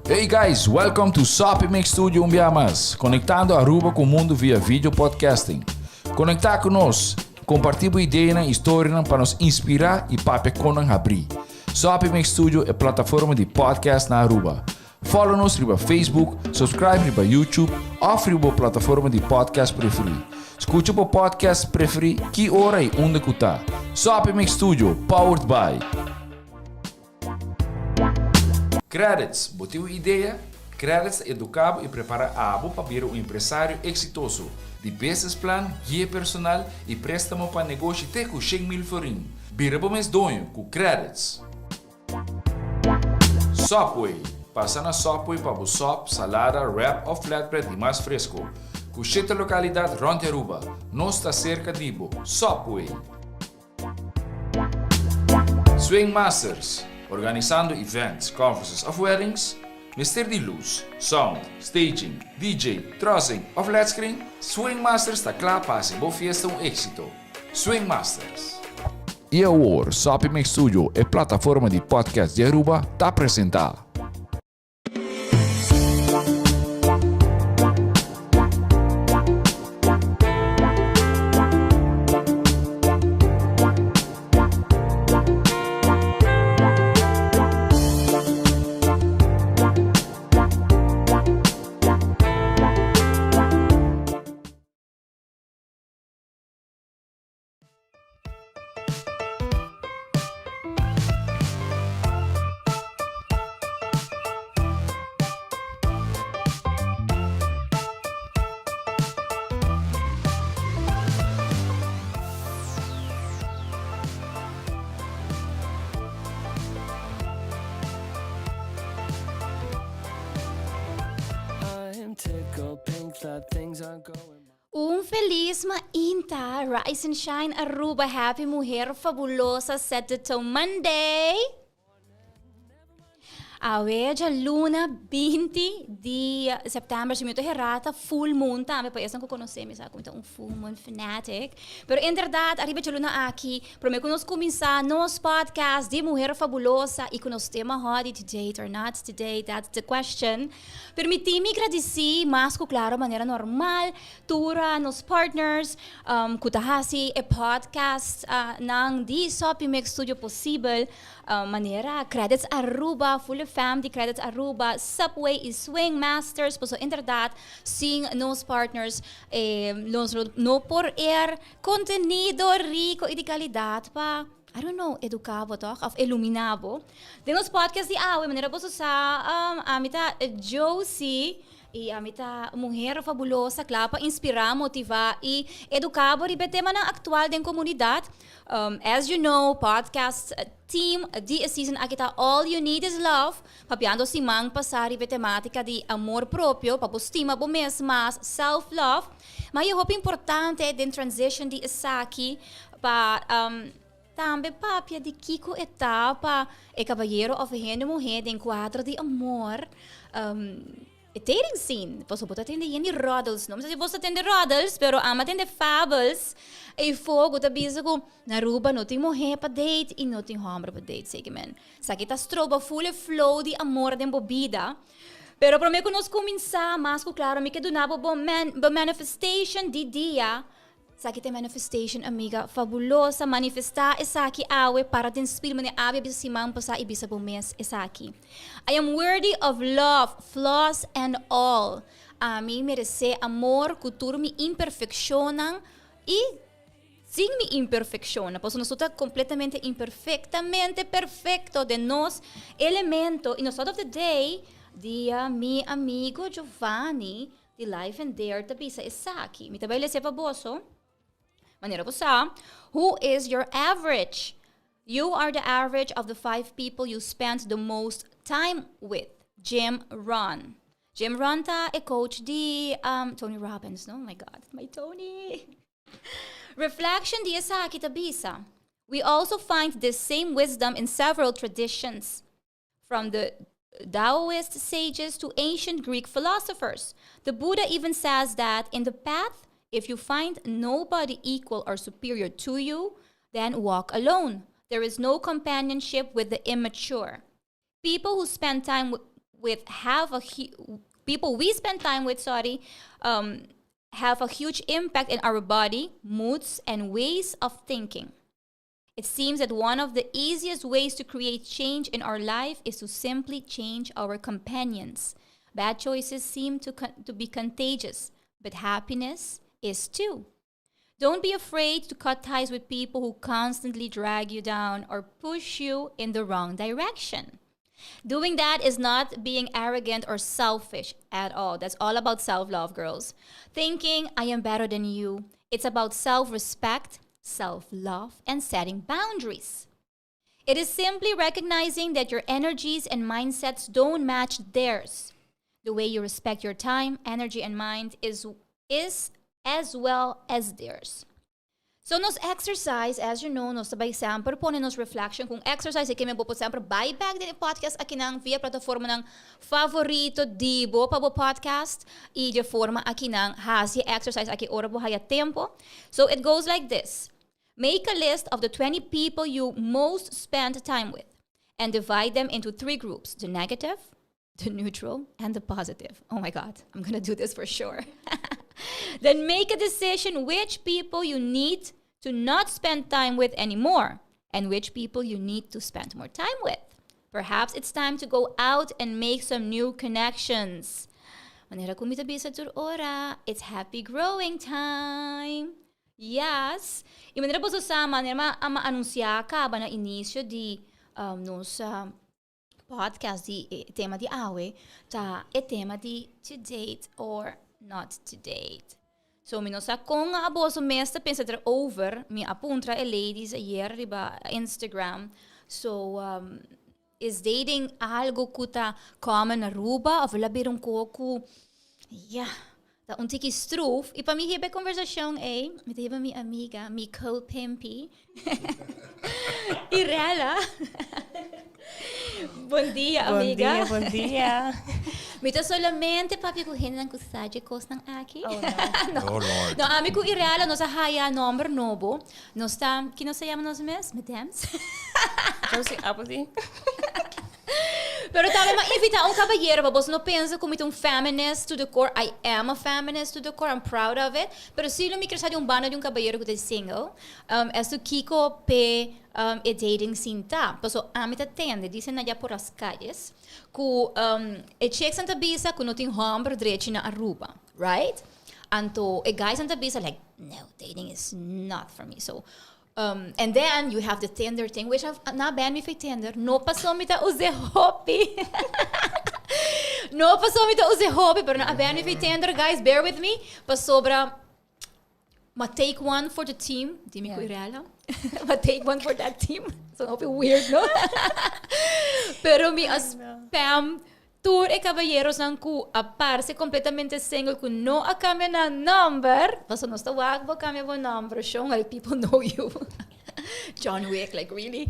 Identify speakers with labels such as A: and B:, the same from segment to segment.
A: Hey guys, welcome to Soppy Mix Studio un bia mas, conectando Aruba cu mundo via video podcasting. Conecta cu nos, comparti bo ideanan y storianan pa nos inspira y papia con nan habri. Soppy Mix Studio e plataforma di podcast na Aruba. Follow nos riba Facebook, subscribe riba YouTube of riba bo plataforma di podcast preferi. Scucha bo podcast preferi ki ora y unda cu ta. Soppy Mix Studio, powered by. Credits, Bo tin un idea? Credits ta educa bo y prepara abo pa bira un empresario exitoso. Di business plan, guia personal y prestamo pa negoshi te cu 100,000 florin. Bira bo mes doño cu Credits! Subway, Pasa na Subway pa bo sop, salada, wrap of flatbread di mas fresco. Cu shete localidad rond di Aruba. Nos ta cerca di bo. Subway! Swing Masters, Organisando events, conferences of weddings? Mester di luz, sound, staging, DJ, trussing of led screen? Swing Masters ta kla pa hasi bo fiesta un exito. Swing Masters. Y awor, Soppy Mix Studio, e plataforma di podcast di Aruba, ta presenta.
B: Un felis mainta, Rise and Shine Aruba Happy Muher Fabulosa Set the Tone Monday! Awe djaluna 20 di september, si mi ta herata full moon tambe, pa esnan ku konosé mi sa ku mi ta un full moon fanatic. Pero inderdaad ariba djaluna aki, promé ku nos kuminsá nos podcast di Muher Fabulosa i ku nos tema hòdi to date or not to date, that's the question. Permití mi gradisí mas ku klaro manera normal tur nos partners ku ta hasi e podcast nan di Soppy Mix Studio posibel, manera Credits Aruba, Full Fam di Credits Aruba, Subway i Swing Masters, pasobra inderdat sin nos partners nos lo no por air kontenido riko i di kalidat pa I don't know, eduká bo tòg òf iluminá bo. Den nos podcast di awe, manera boso sa, ami ta Josie i ami ta muher fabulosa kla pa inspirá, motivá i eduká bo riba e temanan aktual den komunidat. As you know, podcast team di e season aki ta All You Need Is Love, papiando siman pasá riba e temátika di amor propio, pa bo stima bo mes mas, self-love. Ma e hopi importante den transition di esaki pa tambe papia di kiko e ta pa e kabayero of e hende muhé den kuadro di amor, e dating scene. Pasobra bo ta tende yen di roddels, no? Mi sa si bo ta tende roddels, pero ami a tende fabels eyfo ku ta bisa ku na Aruba no tin muhé pa date i no tin hòmber pa date, zeker men. Esaki ta stroba ful e flow di amor den bo bida. Pero promé ku nos kuminsá, mas ku klaro mi ke duna bo bo manifestation di dia. Esaki ta e manifestation, amiga fabulosa. Manifestá esaki awe, para den spil manera awe a bisa siman pasá i bisa bo mes esaki. I am worthy of love, flaws and all. Ami meresé amor ku tur mi imperfekshonnan i sin mi imperfekshonnan. Pasobra nos tur ta kompletamente imperfektamente perfekto den nos elemento i nos thought of the day, dia mi amigo Giovanni Di Life and Dare ta bisa esaki. Mi ta bai lese pa boso. Manera bo sa, Who is your average? You are the average of the five people you spend the most time with. Jim Rohn. Jim Rohn ta e coach di um, Tony Robbins, no? Oh my God, my Tony. Reflection di esaki ta bisa, We also find this same wisdom in several traditions. From the Taoist sages to ancient Greek philosophers. The Buddha even says that in the path, if you find nobody equal or superior to you, then walk alone. There is no companionship with the immature. People who spend time with have a people we spend time with, sorry, have a huge impact in our body, moods, and ways of thinking. It seems that one of the easiest ways to create change in our life is to simply change our companions. Bad choices seem to be contagious, but happiness is too. Don't be afraid to cut ties with people who constantly drag you down or push you in the wrong direction. Doing that is not being arrogant or selfish at all. That's all about self love, girls. Thinking I am better than you. It's about self respect, self love, and setting boundaries. It is simply recognizing that your energies and mindsets don't match theirs. The way you respect your time, energy, and mind is as well as theirs. So nos exercise, as you know, nos ta bay semper pone nos reflection cu exercise cu mi por semper bay back den podcast aki nan via plataforma nan favorito di bo pa bo podcast y di forma aki nan haci exercise aki ora bo haya tempo. So it goes like this. Make a list of the 20 people you most spend time with and divide them into three groups: the negative, the neutral, and the positive. Oh my God, I'm gonna do this for sure. Then make a decision which people you need to not spend time with anymore and which people you need to spend more time with. Perhaps it's time to go out and make some new connections. Manera cu mi ta bisa tur ora, it's happy growing time. Yes. Y manera bo sa, manera m'a anuncia caba na inicio di nos podcast di tema di awe, ta e tema di to date or not to date. So mi no sa con boso mes ta pensa over, mi a puntra e ladies ayera riba Instagram. So is dating algo cu ta common na Aruba of el a bira un poco, yeah, ta un tiki stroef. Y pa mi hiba e conversacion ey, mi tin mi amiga, mi co-pimpy, Irela. Bon dia,
C: Bon
B: amiga.
C: Dia, bon dia.
B: Mi ta solamente papia cu hende cu sa di cosnan aki.
C: Oh, no.
B: No.
A: Oh, Lord.
B: No, ami cu Irela, nos a haya nomber nobo. Nos ta, kico nos ta yama nos mes? Madams?
C: Josie Apathy.
B: Pero tambe m'a invita un cabayero, pa bo no pensa cu mi un feminist to the core. I am a feminist to the core. I'm proud of it. Pero si mi kier di un banda di un cabayero cu ta single, e kico pe e dating scene ta. Paso ami ta tende, dicen allá por las calles, cu e chicks ta bisa cu no tin homber drechi na Aruba, right? Anto e guys ta bisa like, "No, dating is not for me." So, and then you have the Tinder thing, which I've not banned me for Tinder. No paso mi ta usa hopi. No paso mi ta usa hopi, pero no ban mi for Tinder, guys. Bear with me. Pasobra, m'a take one for the team. Di mi yeah. M'a take one for that team. So hopi weird, no? Pero mi a spam tur e caballeros nan cu a parce completamente single cu no a cambia nan number. Paso nos ta wak bo cambia bo number. Show like people know you. John Wick, like really.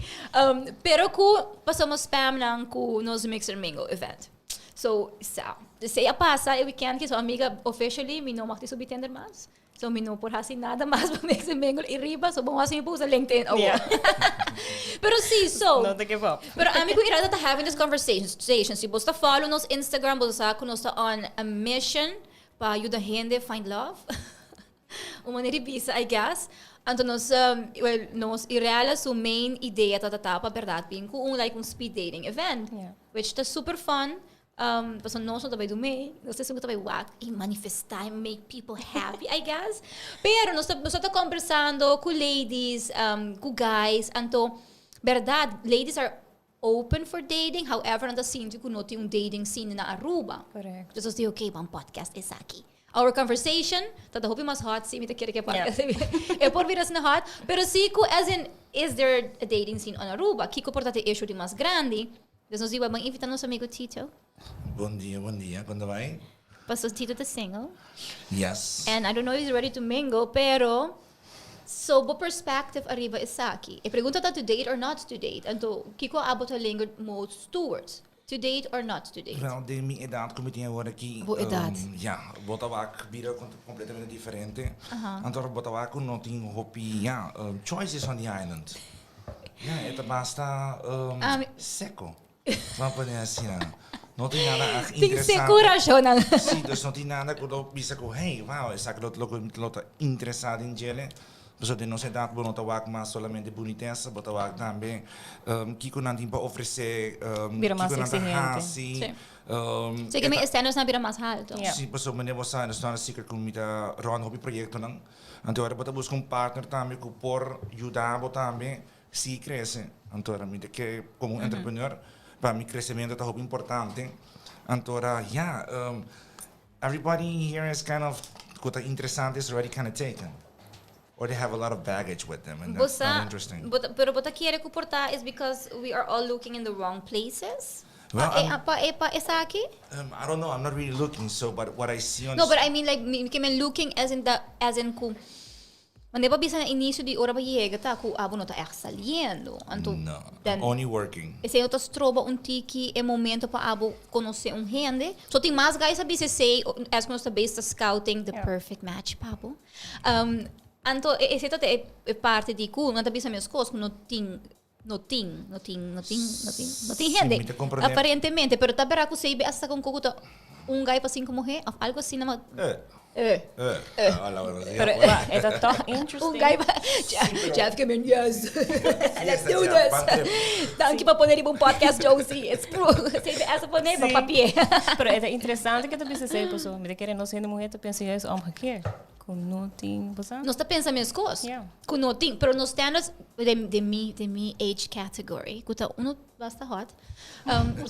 B: Pero cu paso m'a spam nan cu nos Mix and Mingle event. So, sa, esey a pasa e weekend cu so amiga officially mi no mag subi Tinder mas. So mi no por haci nada mas pa Mix and Mingle y riba so bon asina usa LinkedIn. Oh. Pero si, so
C: Not to give up.
B: Pero ami cu Irela ta having this conversation. Si bo ta follow nos Instagram, bo sa cu nos ta on a mission pa yuda hende find love. Un manera di bisa, I guess. Anto nos, well, nos Irela su main idea ta pa berdad bin cu un like un speed dating event, which ta super fun. Paso nos no ta bay do me, nos ta bay wak y manifesta and make people happy, I guess. Pero nos ta conversando cu ladies, cu guys, anto, berdad, ladies are open for dating, however, nan ta sinti cu no tin un dating scene na Aruba.
C: Correct.
B: Dus nos okay, ban podcast esaki. Our conversation, ta hopi mas hot, si mi ta kere cu podcast. E por bira asina hot, pero si cu as in, is there a dating scene on Aruba? Kico por ta e issue di mas grandi. Dus nos ta bay invita nos amigo Tito.
D: Bon dia, bon dia. Con ta bay?
B: Paso Tito ta single.
D: Yes.
B: And I don't know if he's ready to mingle, pero so bo perspective ariba esaki. E pregunta ta to date or not to date. Anto, kiko abo ta lean most towards? To date or not to date?
D: Well, di mi edad cu mi tin awor aki.
B: Bo edad.
D: Ja, bo ta wak bira completamente diferente. Anto bo ta wak no tin hopi, ja, choices on the island. Ja, e ta basta seco. Ban pone asina. No tin nada echt
B: Tin
D: interesante.
B: securacionnan.
D: Si, dus no tin nada cu lo bisa cu, hey, wow, esaki lo lo lo ta interesa den djele. Pasobra den nos edad bo no ta wak mas solamente bunitesa, bo ta wak tambe um, kico nan tin pa ofrece, um,
C: Bira mas
D: kico nan ta
C: exigente.
D: haci.
B: Si.
D: Um,
B: Si, cu mi standards nan bira mas halto.
C: Ja.
D: Si, pasobra manera bo sa, it's not a secret cu mi ta rond hopi proyectonan. Anto ora bo ta busca un partner tambe cu por yuda bo tambe sigui crece. Anto ora mi ta ke como un entrepreneur, pa mi crecemento ta hopi importante. Anto ora, ja, everybody here is kind of, cu ta interesante is already kind of taken. Or they have a lot of baggage with them and that's not interesting.
B: Bo ta, pero bo ta kere cu por ta is because we are all looking in the wrong places?
D: Well,
B: Pa e,
D: I'm-
B: pa e, pa esaki?
D: I don't know, I'm not really looking, so but what I see on
B: No, but I mean like mi ke men looking as in the as in cu Wanneer bo bisa na inicio di ora bo yega ta cu abo no ta echt saliendo. Anto
D: No,
B: then
D: I'm only working.
B: Esey no ta stroba un tiki e momento pa abo conoce un hende. So tin mas guys a bisa esey as cu nos ta bezig ta scouting the perfect match pa bo. Anto esey ta e e parte di cu nan ta bisa mescos cu no tin no tin no tin no tin no tin no tin
D: Sí,
B: hende
D: mi ta comprende.
B: aparentemente pero ta bera cu esey hasta con cu ta un guy pa cinco muher of algo asina ma
D: Eh.
B: Eh.
D: Eh. Hola, buenos días.
C: Pero
D: Hola.
C: e ta toch interesting.
B: Un guy pa Jeff ke men yes. Let's do
D: Jeff,
B: this.
D: ban trip.
B: Danki pa pone riba un podcast Josie. It's true. Esey esa pone pa
C: Sí.
B: papia.
C: Pero e ta interesante cu ta bisa esey pasobra mi ta kere nos hende muher ta pensa juist omgekeerd. Cu no tin, bo sa?
B: Nos ta pensa mescos.
C: Yeah.
B: Cu no tin, pero nos standards de, de mi, de mi age category, cu ta uno basta hot.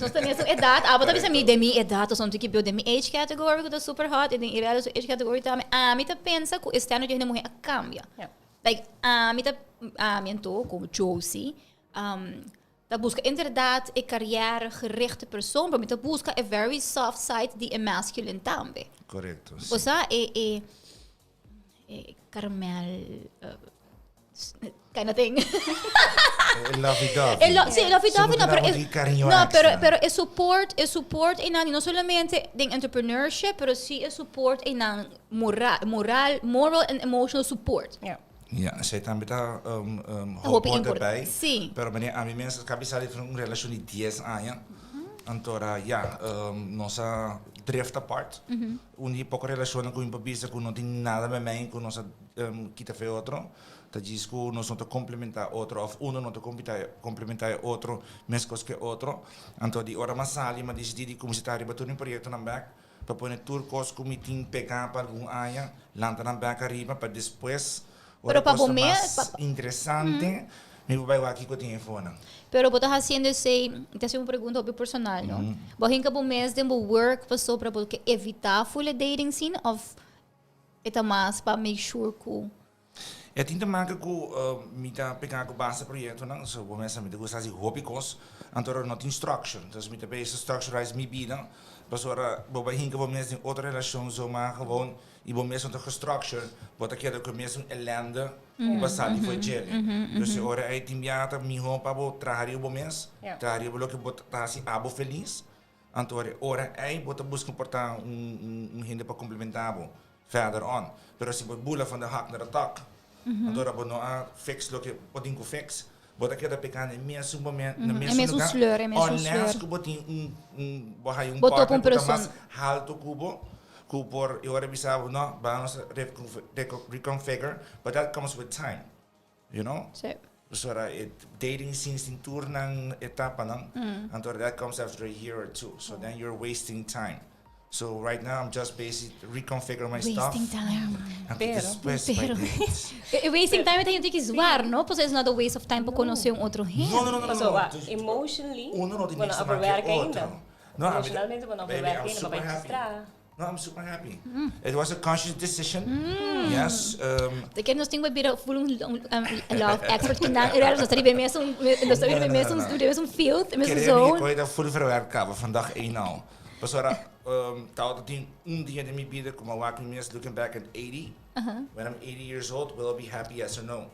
B: Nos ta mesun edad, abo ta bisa mi de mi edad, of something que de mi age category cu ta super hot, y den Irel su age category tambe. Ami ta pensa cu e standard di hende muher a cambia.
C: Yeah.
B: Like, ami ta, ami anto, como Josie, ta busca inderdaad e carrière gerichte persoon, pero mi ta busca e very soft side di e masculine tambe.
D: Correcto, si.
B: O sea, e, e, e caramel kind of thing.
D: E lovey-dovey.
B: E lo, sí, lovey-dovey no, pero
D: e, cariño
B: no, pero,
D: extra.
B: pero e support, e support einan, no solamente den entrepreneurship, pero sí e support einan moral, moral, moral and emotional support.
C: Ja.
D: Ja, esei tambe ta
B: Ta hopi
D: hopi
B: impor-
D: erbij.
B: sí.
D: Pero meneer, ami mes a kabi sali van un relashon di dies aña. Antora, ja, nos a drift apart. Un di e poko relashonnan ku mi por bisa ku no tin nada bij mij ku nos a kita fe otro. Ta djis ku nos no ta komplementá otro òf uno no ta komplementá e otro meskos ku e otro. Anto di ora mi a sali mi a disidí di kuminsá ta riba tur mi proyektonan bèk. Pa pone tur kos ku mi tin pegá pa algun aña, lanta nan bek ariba pa despues ora
B: Pero pa
D: kos
B: bo
D: ta
B: me,
D: mas
B: pa, pa,
D: interesante, mi por bai wak kiko tin efonan.
B: Pero bo ta hasiendo esei, mi ta hasi un pregunta hopi personal, no? Bo hinka bo mes den bo work pasobra bo ke evitá full e dating scene of e ta mas pa make sure ku.
D: E tin ta maka ku mi ta pega ku basta proyektonan, so bo mester mi ta gusta hasi hopi kos, anto ora no tin structure, entonces mi ta bezig structurize mi bida, pasobra bo bai hinka bo mes den otro relashon zomaar gewoon i bo mes no ta gestructure, bo ta keda ku e mesun elende ku bo a sali for djele. Dus e ora ei tin bia ta miho pa bo traha riba bo mes, traha riba loke bo ta hasi abo felis, anto ora e ora ei bo ta buska por ta un hende pa komplementa bo. Verder on. Pero si bo bula van de hak naar de tak, anto ora bo no a fix loke bo tin ku fix, bo ta keda peka na e mesun momento, na
B: E
D: mesun
B: mesun
D: lugar,
B: sleur, e mesun
D: unless
B: sleur.
D: ku bo tin un, un, bo haya un
B: Bo topa
D: partner
B: un
D: ku ta
B: persoon.
D: mas halto ku bo, ku por e ora bisa bo, no, ban nos reconfigure, but that comes with time, you know?
B: Sí.
D: Pasobra e dating scene tin tur nan etapanan, anto that comes after a year or two, so then you're wasting time. So right now I'm just busy reconfigure my stuff.
B: Wasting time.
D: Anto
C: Pero-
D: despues bai
B: Pero-
D: date.
B: E wasting time ta hende ki zwaar, no? Pasobra es not a waste of time pa conoce un otro hende.
D: No, no, no, no, no.
C: Pasobra,
D: Dus
C: emotionally,
D: uno no tin
C: bo no
D: niks
C: a
D: te maken
C: verwerken
D: cu
C: ainda.
D: otro. No, ami-
C: Emocionalmente bo no a
D: baby,
C: verwerken
D: I'm
C: ainda, bo
D: super
C: bai
D: happy.
C: distra.
D: No, I'm super happy. It was a conscious decision. Yes.
B: De ken nos tin ku bira full un love expert ku nan real nos ta riba e mesun nos ta riba e mesun riba e mesun field e mesun
D: Kere mi
B: zone.
D: koe ta full verwerkt kaba van dag één al. Pasobra tabata tin un dia den mi bida ku mi a wak mi mes looking back at 80. When I'm 80 years old, will I be happy yes or no?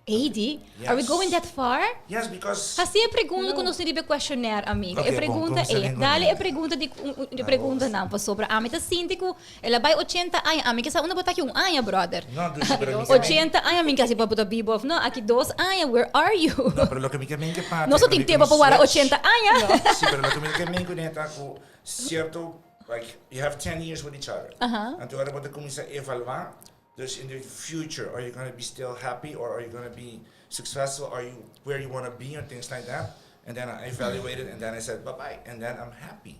B: Ady, are we going that far?
D: Yes, because...
B: Hasi e pregunta ku nos tin riba e questionnaire, amiga. E
D: Ok, bon,
B: pregunta
D: kumsa
B: ei.
D: den
B: Dale
D: kuné.
B: e pregunta di di preguntanan pasobra ami ta sinti ku el a bai ochenta aña. Ami ke sa unda bo ta aki un aña, brother.
D: No, dus, pero mi ke
B: Ochenta aña mi kasi pa bo ta bibo of no. Aki dos aña, where are you?
D: No, pero loke mi ke men ke papia,
B: Nos no
D: pero
B: tin
D: mi ke
B: tempo pa wara
D: switch.
B: ochenta aña.
D: Si, pero loke mi ke men kuné ta ku sierto, like, you have ten years with each other. Anto ora bo ta kuminsá evaluá. Dus in the future, are you gonna be still happy or are you gonna be successful? Are you where you wanna be or things like that? And then I evaluated and then I said bye bye and then I'm happy.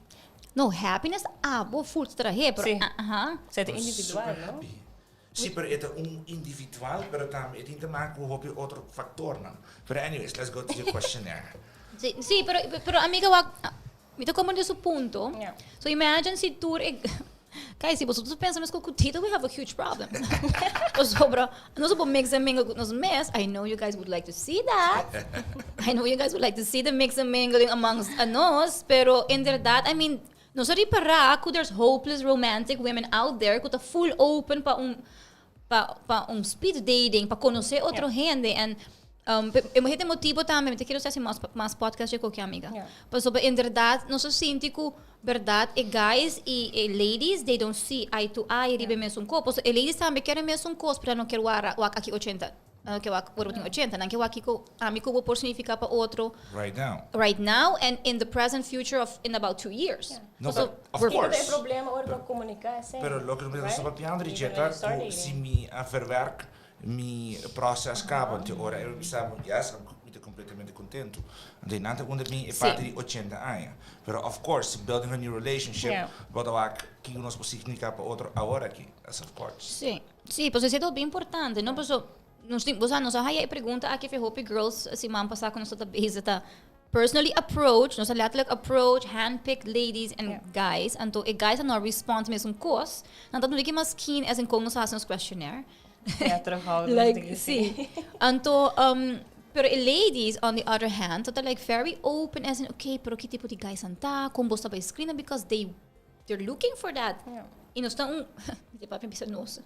B: No, happiness abo full ta trahe, pero
C: Sí.
B: aha.
C: Esei ta
D: I'm
C: individual,
D: super
C: no?
D: happy. Sí, pero e ta un individual, pero tambe e tin te maken ku hopi otro factornan. Pero anyways, let's go to the questionnaire.
B: Sí, sí, pero pero amiga wak Mi ta comprende su punto.
C: Yeah.
B: So imagine si tur e Kai, si boso pensa mes ku Tito, we have a huge problem. Pasobra, nos por mix and mingle ku nos mes. I know you guys would like to see that. I know you guys would like to see the mix and mingling amongst nos. Pero inderdaad, I mean, nos a ripará ku there's hopeless romantic women out there ku ta full open pa un pa pa un speed dating, pa konosé otro hende. En um, e mujer tin motibo tambe, mi ta quiero haci mas, mas podcast je koki amiga. Pasobra inderdaad, nos a sinti ku berdad e guys y e ladies, they don't see eye to eye riba e mesun kos. Pasobra e ladies tambe kier e mesun kos, pero nan no kier wara wak aki ochenta. Nan no kier wak ora bo tin ochenta. Nan kier wak kiko ami ku bo por significa pa otro.
D: Right now.
B: Right now and in the present future of in about 2 years.
D: No,
B: So,
D: but of
B: we're-
D: course.
C: E problema ora pa comunica esey.
D: Pero loke mi ta
C: Right?
D: papiando di
C: Even
D: dje
C: when
D: ta
C: you start
D: ku
C: dating.
D: si mi a verwerk mi process caba, anto ora e bisa bo, yes, mi ta completamente contento. Anto nan ta unda bin e parti di 80 aña. Pero of course, building a new relationship, bo ta wak kiko nos por significa pa otro awor aki. That's of course.
B: Sí, sí, pasobra esei ta hopi importante, no? Pasobra nos tin, bo sa, nos a haya e pregunta aki fe hopi girls siman pasá ku nos ta bezig ta personally approach, nos a letterlijk approach handpicked ladies and guys, anto e guys a no respond mesun kos, nan ta duna ki mas keen as in kon nos a hasi nos questionnaire.
C: Ja, terughoudend.
B: Like, sí. Anto, pero e ladies, on the other hand, ta like very open as in, okay, pero ki tipo di guys nan ta, kon bo ta bai screen because they're looking for that. I nos ta un, di papia bisa nos,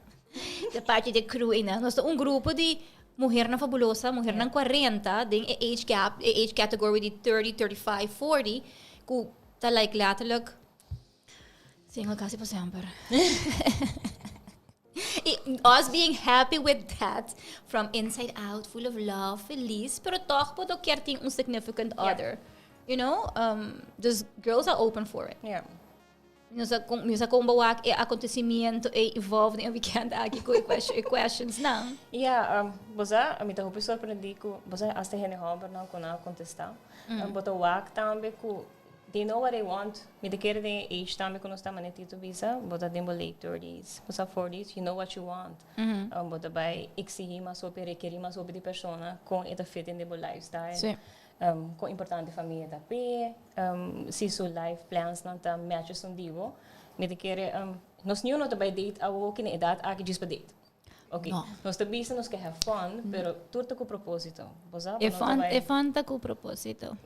B: de parti di crew einan, nos ta un grupo di muhernan fabulosa, muhernan 40, den e age gap, e age category di 30, 35, 40, ku ta like letterlijk single kasi pa semper. I us being happy with that from inside out, full of love, feliz, pero toch bo kier tin un significant other. Dus girls are open for it. No sa kon, no sa kon bo wak e acontecimiento e evolve den weekend aki ku e question, e questions nan.
C: Ja, bo sa, mi ta hopi sorprendí ku, bo sa, hasta hende hòmbernan ku nan a kontestá. Bo ta wak tambe ku they know what they want. Mi ta kere den e age tambe ku nos ta manera Tito bisa, bo ta den bo late 30s, bo sa 40s, you know what you want. Bo ta bai exigí mas hopi, rekerí mas hopi di persona kon e ta fit in den bo lifestyle. Kon importante famia ta p'e, si su life plans nan ta match esun di bo. Mi ta kere, nos niun no ta bai date awo ki na edat aki djis pa date. Ok,
B: No.
C: nos ta bisa nos ke have fun, pero tur ta ku propósito. Bo sa, bo
B: E
C: no ta
B: fun,
C: bai
B: e fun ta ku propósito.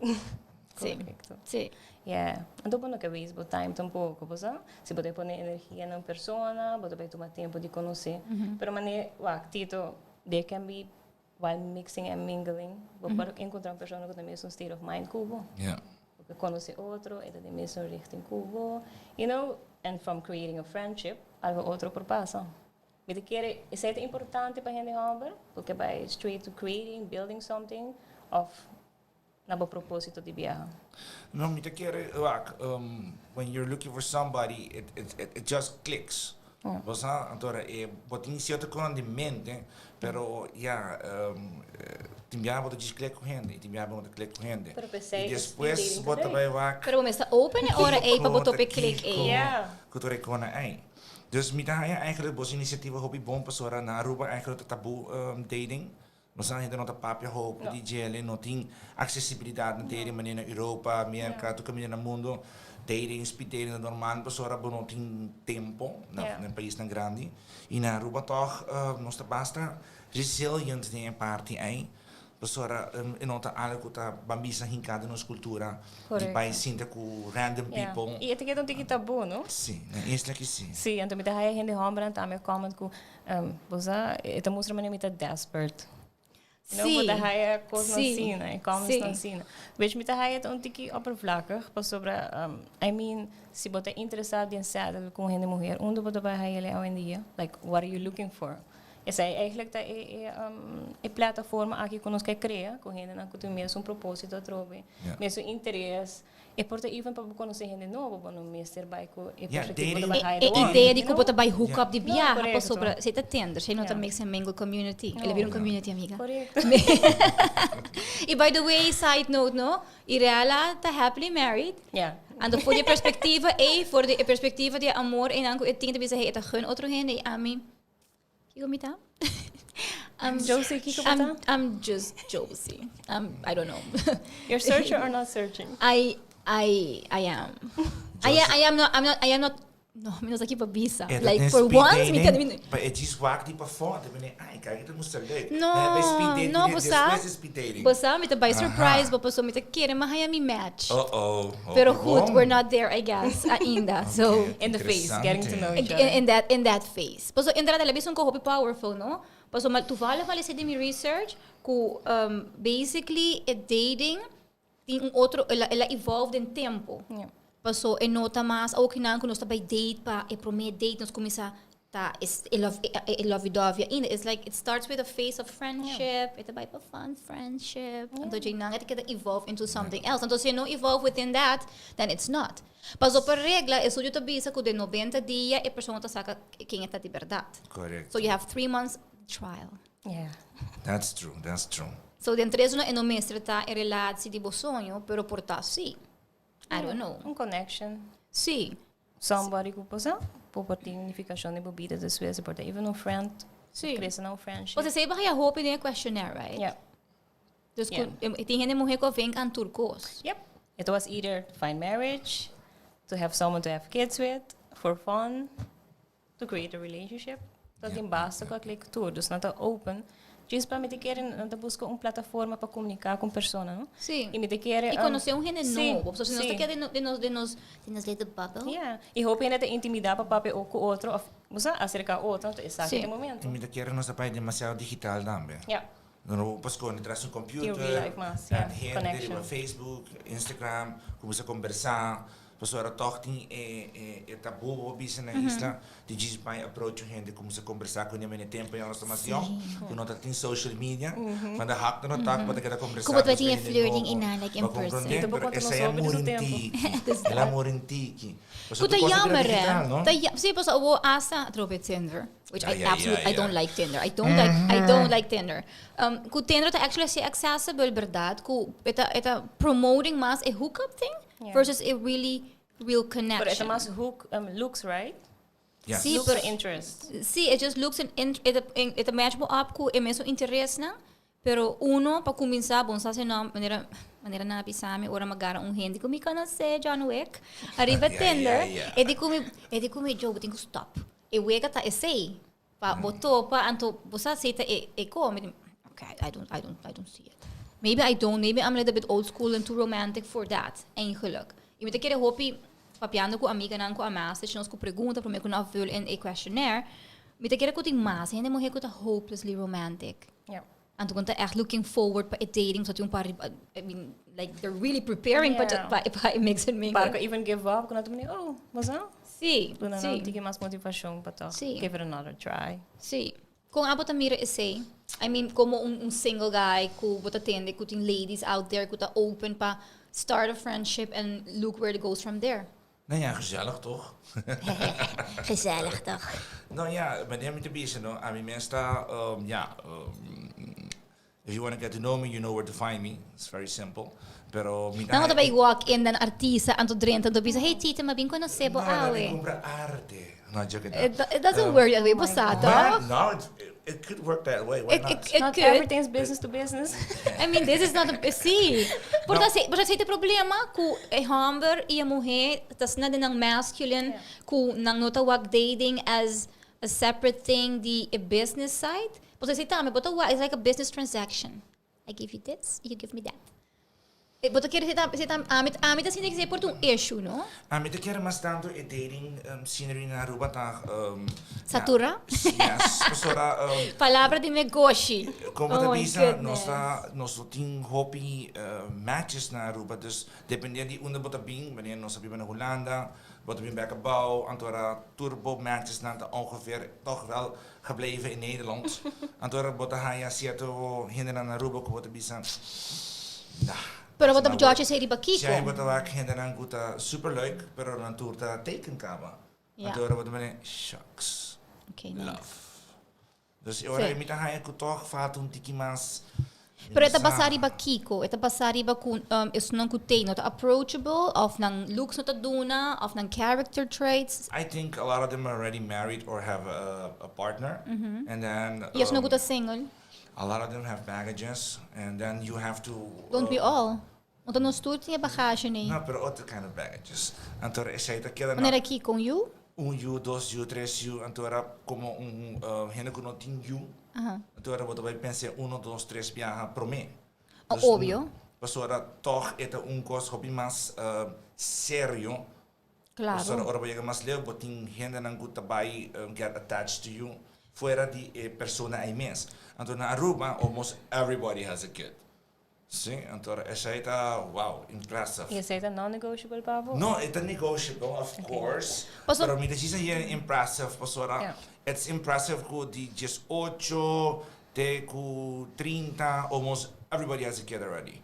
B: Sí.
C: Correcto.
B: Sí.
C: Yeah. Anto bo no ke waste bo time tampoko, bo sa? Si bo ta pone energia na un persona, bo ta bai tuma tempo di konosé. Pero manera, wak, Tito, there can be while mixing and mingling, bo por enkontrá un persona ku ta mesun state of mind ku bo. Bo ke konosé otro, e ta den mesun richting ku bo. And from creating a friendship, algo otro por pasa. Mi ta kere, esei ta importante pa hende hòmber, porque bai straight to creating, building something, of na bo propósito di biaha.
D: No, mi ta kere, wak, when you're looking for somebody, it just clicks. Bo sa, anto e, bo tin cierto cosnan di mente, pero ja, tin biaha bo ta djis click ku hende, i tin biaha bo no ta click ku hende.
C: Pero p'esei
D: I despues
C: speed dating
D: bo ta
C: ta
D: bai wak
B: Pero bo mester open e ora ei pa bo tope click ei.
D: Ku tur e kona ei. Dus mi ta haña eigenlijk boso inisiativa hopi bon pasobra na Aruba eigenlijk ta tabu dating. Nos hende no ta papia hopi
C: No.
D: di djele, no tin aksesibilidat na dating manera na Europa, Merka, tur kaminda na mundo. Dating, speed dating ta normal pasobra bo no tin tempo na na paisnan grandi. I na Aruba tòg nos ta basta resilient den e parti ei. Pasobra e no ta algo ku ta ban bisa hinká den nos kultura di bai sinta ku random people.
C: I e ta keda un tiki tabú, no?
D: Sí, na isla ki sí.
C: Sí, anto mi ta haya hende hòmbernan tambe comment ku, bo sa, e ta mustra manera mi ta desperate. No, bo ta haya cosnan asina, e commentsnan asina. Wech mi ta haya ta un tiki oppervlakkig, pasobra, I mean, si bo ta interesa den settle cu un hende muher, unda bo ta bay haya el'e awendia? Like, what are you looking for? Esey eigenlijk ta e, e, e plataforma aki cu nos ke crea, cu hendenan cu tin mesun proposito atrobe, mesun interes. E por ta even pa bo konosé hende nobo, bo no mester bai ku e perspektiva ku bo ta bai hire
B: E idea di ku bo ta bai hook up di biaha pasobra esei ta Tinder, esei no ta mix and mingle community. El a bira un community amiga. I by the way, side note no, Irela ta happily married. Anto for di e perspektiva ei, for di e perspektiva di e amor einan ku e tin ta bisa hey e ta gun otro hende i ami. Kiko mi ta?
C: I'm Josie, kiko bo ta?
B: I'm just Josie. I'm, I don't know.
C: You're searching or not searching?
B: I, I, I am. I, I am not, I'm not, I am not, no, mi no sa ki pa bisa.
D: E ta
B: Like,
D: den
B: for
D: speed
B: once, mi
D: dating,
B: ta, mi,
D: pa e djis wak di pafó, ta bini, ai, kijk, e ta mustra leuk.
B: No,
D: Dan e speed dating,
B: no, bo sa,
D: despues e speed dating.
B: bo sa, mi ta bai
D: Aha.
B: surprise bo paso mi ta kere mi haya mi match.
D: Oh, oh.
B: Pero
D: Hopi
B: goed,
D: bon.
B: we're not there, I guess, ainda. So,
D: Oké,
C: In the phase, getting to know each
B: in,
C: other.
B: in that in that phase. Paso inderdaad, el a bisa un ko hopi powerful, no? Paso ma toevallig al di mi research ku basically e dating tin un otro el a el a evolve den tempo.
C: Yeah.
B: Paso e no ta mas awor ku nos ta bai date pa e prome date nos kuminsá ta es e love e lovey dovey ainda. It's like it starts with a phase of friendship, e ta bai pa fun friendship, anto dje nan e ta keda evolve into something else. Anto si e no evolve within that, then it's not. Paso pa regla estudio ta bisa ku den 90 dia e persona ta saka ken e ta di bèrdat.
D: Correcto.
B: So you have 3 months trial.
D: That's true, that's true.
B: So den 3 luna e no mester ta e relatie di bo soño, pero por ta si. I don't know.
C: Un connection.
B: Si.
C: Somebody ku por por tin nifikashon di bo bida despues, por ta even un friend, krese na un friendship.
B: Bo sa haya hopi den e questionnaire, right?
C: Yeah.
B: Dus tin hende muhé ku ven aan tur kos.
C: Yep. It was either to find marriage, to have someone to have kids with, for fun, to create a relationship. Dat tin basta ku klik tur. Dus nan ta open. Just pa mi ta kere nan ta buska un plataforma pa komuniká ku persona, no?
B: Si.
C: I mi ta kere
B: I konosé un hende nobo. So, si nos
C: si.
B: ta kere den nos little bubble.
C: Yeah. I hopi hende ta intimidá pa papia o ku otro of bo aserká otro, anto esaki e momento.
D: I mi ta kere nos a bai demasiado digital tambe. No pas kon tras un computer.
C: Real life mas, yeah.
D: En hende
C: Connection.
D: riba Facebook, Instagram, kuminsá kombersá. Pasobra toch tin e tabú bo bisa na isla di djis bai approach un hende kuminsá kombersá ku hende tempu ya nos ta mas yong ku no ta tin social media van de hak no tak pa ta keda kombersá
B: Ku bo tin e flirting innan like in person.
D: Pero
C: Ito
D: esei a
C: nos
D: muri
C: su
D: un
C: tempo.
D: tiki. El a muri un tiki.
B: Ku ta jammer, hè. Ta ja, si, paso abo hasta atrobe Tinder, which I absolutely I don't like Tinder. I don't like Tinder. Ku Tinder ta actually asina accessible, bèrdat? Ku e ta e ta promoting mas a hookup thing versus a really real
C: Pero
B: connection.
C: e mas hook looks, right?
D: Yes.
B: Si,
C: Looks
B: pero
C: and interest.
B: Si, it just looks and it match bo up ku e mesun interes nan. Pero uno pa kuminsá, bon sa no, manera nan a bisami ora m'a gara un hende ku mi konosé, John Wick. Ariba Tinder. E di ku mi, "Joe, bo tin ku stop. E wega ta esei. Pa bo topa anto bo sa ta e ko." Mi di, "Okay, I don't see it. Maybe I don't, maybe I'm a little bit old school and too romantic for that." Eigenlijk. I mi ta kere hopi papiando ku amiganan ku a message nos ku pregunta pa mi ku nan vul in a questionnaire. Mi ta kere ku tin mas hende muhé ku ta hopelessly romantic. Anto ku ta echt looking forward pa e dating, so tin un par, I mean, like they're really preparing pa pa mix and mingle.
C: Para ku even give up, ku nan ta oh, mas no? Duna nan tin mas motivashon pa toch give it another try.
B: Si. Kon abo ta mira esei? I mean, komo un single guy ku bo ta tende ku tin ladies out there ku ta open pa start a friendship and look where it goes from there.
D: Nou ja, gezellig toch?
B: Gezellig toch?
D: Nou ja, meneer met de bisa, no? I mean, mensen, ja, if you want to get to know me, you know where to find me. It's very simple. Pero mi
B: Nan bai walk in dan artista anto drenta anto bisa, "Hey Tita, m'a bin konosé bo
D: No, no,
B: awe."
D: kumpra arte. No, joke.
B: It doesn't work that way, bo sa
D: Maar,
B: toch?
D: no, it could work that way. Why not?
B: It
C: Not
B: could.
C: everything's business to business.
B: I mean, this is not a... Si. Porque
D: No.
B: no. Porque e problema ku e hòmber i e muhé, ta na den masculine, ku nan no ta wak dating as a separate thing, the a business side. Porque si tambe, but it's like a business transaction. I give you this, you give me that. Bo ta kere si ta si ta ami ami ta sinti ku esei por ta un issue, no?
D: Ami ta kere mas tantu e dating scenery na Aruba ta
B: Satura?
D: Yes, pasobra
B: Palabra di negoshi.
D: Como ta bisa nos ta nos no tin hopi matches na Aruba, dus depende di unda bo ta bin, wanneer nos a biba na Hulanda, bo ta bin bek abao, anto ora tur bo matchesnan ta ongeveer toch wel gebleven in Nederland. Anto ora bo ta haya cierto hendenan na Aruba cu bo ta bisa, nah.
B: Pero bo ta judge esey riba kico?
D: Si bo ta wak hendenan cu ta super leuk, pero nan tur ta teken caba. Anto ora bo ta mane, shucks.
B: Okay, next.
D: Love. Dus e ora mi ta haya cu toch falta un tiki mas.
B: Pero e ta basa riba kiko? E ta basa riba ku esnan ku tei no ta approachable of nan looks no ta duna of nan character traits?
D: I think a lot of them are already married or have a partner and then
B: I esnan ku ta single?
D: A lot of them have baggages and then you have to
B: Don't we all? No ta nos tur tin e bagage nei.
D: No, pero otro kind of baggages. Anto esei ta keda na.
B: Manera kiko? Un yu?
D: Un yu, dos yu, tres yu. Anto era como un hende ku no tin yu. Anto era bo ta bai pensa uno, dos, tres biaha promé.
B: Oh, obvio.
D: Pasobra tòg e ta un kos hopi mas serio.
B: Claro.
D: Pasobra ora bo yega mas leu bo tin hendenan ku ta bai get attached to you fuera di e persona ei mes. Anto na Aruba almost everybody has a kid. Sí, anto esei ta wow, impressive.
C: I esei ta non-negotiable pa bo?
D: No, e ta negotiable, of course.
B: Paso.
D: Pero mi ta djis haye impressive pasobra it's impressive ku di diesocho te ku 30 almost everybody has a kid already.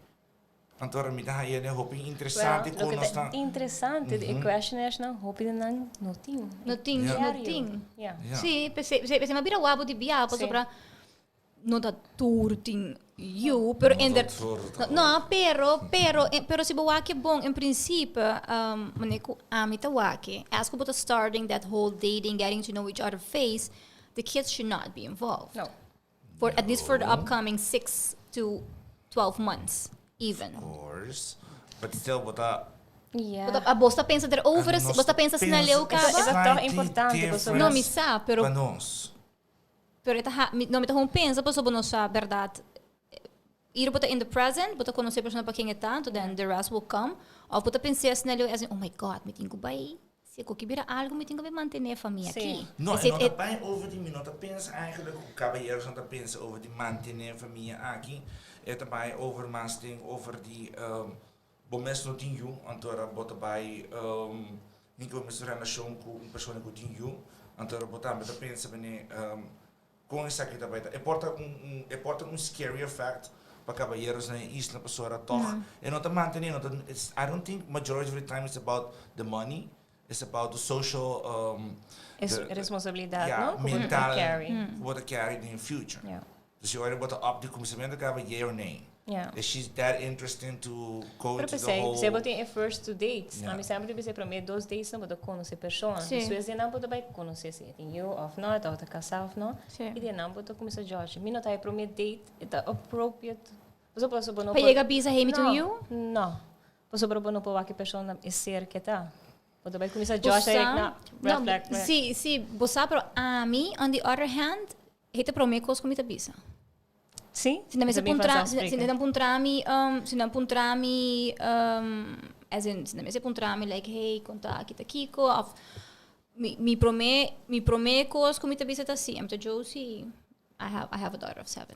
D: Anto mi ta haye hopi interesante
C: Well,
D: ku
C: loke
D: nos
C: ta
D: ta.
C: interesante di e questionnaires nan, hopi di nan no tin.
B: No tin, no tin.
C: Yeah.
B: Sí, p'esei, p'esei mi a bira wou di bia pasobra No ta tur tin yu, pero
D: No
B: in
D: ta
B: der
D: tur ta
B: No, pero, pero, pero si bo wak e bon, in principe, manera ku ami ta wak e, as ku bo ta starting that whole dating, getting to know each other phase, the kids should not be involved.
C: No.
B: For, at least for the upcoming 6 to 12 months, even.
D: Of course. But still, bo ta
C: Yeah.
B: Bo ta, bo ta pensa erover,
D: Nos
B: bo ta pensa asina leu
D: pensa
B: kaba?
C: E ta toch
D: slightly
C: importante, pasobra-
B: No, mi sa, pero
D: Pa nos.
B: Pero e ta ha, mi, no, mi ta gewoon pensa pasobra bo no sa berdad. Either bo ta in the present, bo ta conoce e persona pa ken e ta, anto then the rest will come. Of bo ta pensa asina leu as in, oh my God, mi tin cu bay, si e koki bira algo, mi tin cu bay mantene e famia aki.
D: No, e
B: Esey
D: no ta
B: e.
D: bay over di, mi no ta pensa eigenlijk cu caballeros no ta pensa over di mantene e famia aki. E ta bay over mas den over di bo mes no tin yu, anto ora bo ta bay hinca bo mes relacion cu un persona cu tin yu, anto ora bo tambe ta pensa bene con esaki ta bay ta. E por ta un un e por ta un scary effect pa caballeros na e isla pasobra toch e no ta mantene, no ta I don't think majority of the time it's about the money, it's about the social
C: Es responsabilidad,
D: yeah,
C: no? Cu bo ta
D: mental
C: carry.
D: cu bo ta carry den future. Dus ora bo ta op di cuminsamentu caba yea or nay. Is she that interesting to go
C: Pero
D: into the
C: p'esei,
D: whole
C: p'esei bo tin e first two dates.
D: Yeah.
C: Ami semper ta bisa prome dos dates nan bo ta conoce persona.
B: Sí.
C: Despues di nan bo ta bai conoce si e tin yu of no, e ta casa of no.
B: Sí.
C: Y di nan bo ta cuminsa judge. Mi no ta e prome date e ta appropriate. Pasobra pasobra bo no
B: Pa
C: por
B: yega bisa hey mi tin
C: No,
B: yu?
C: no. Pasobra bo no por wak e persona e ser ke ta. Bo ta bai cuminsa
B: Bo
C: judge
B: sa,
C: direct na red
B: no,
C: flag, red.
B: Sí, sí, bo sa, pero ami, on the other hand, e ta prome cos cu mi ta bisa.
C: Sí?
B: Si nan mester
C: Bisa bin
B: puntra,
C: vanzelfsprekend.
B: si nan puntra mi, si nan puntra mi, as in, si nan mester puntra mi like, hey, con ta aki ta kiko, of mi, mi prome, mi prome cos cu mi ta bisa ta si, mi ta Josie, I have a daughter of 7.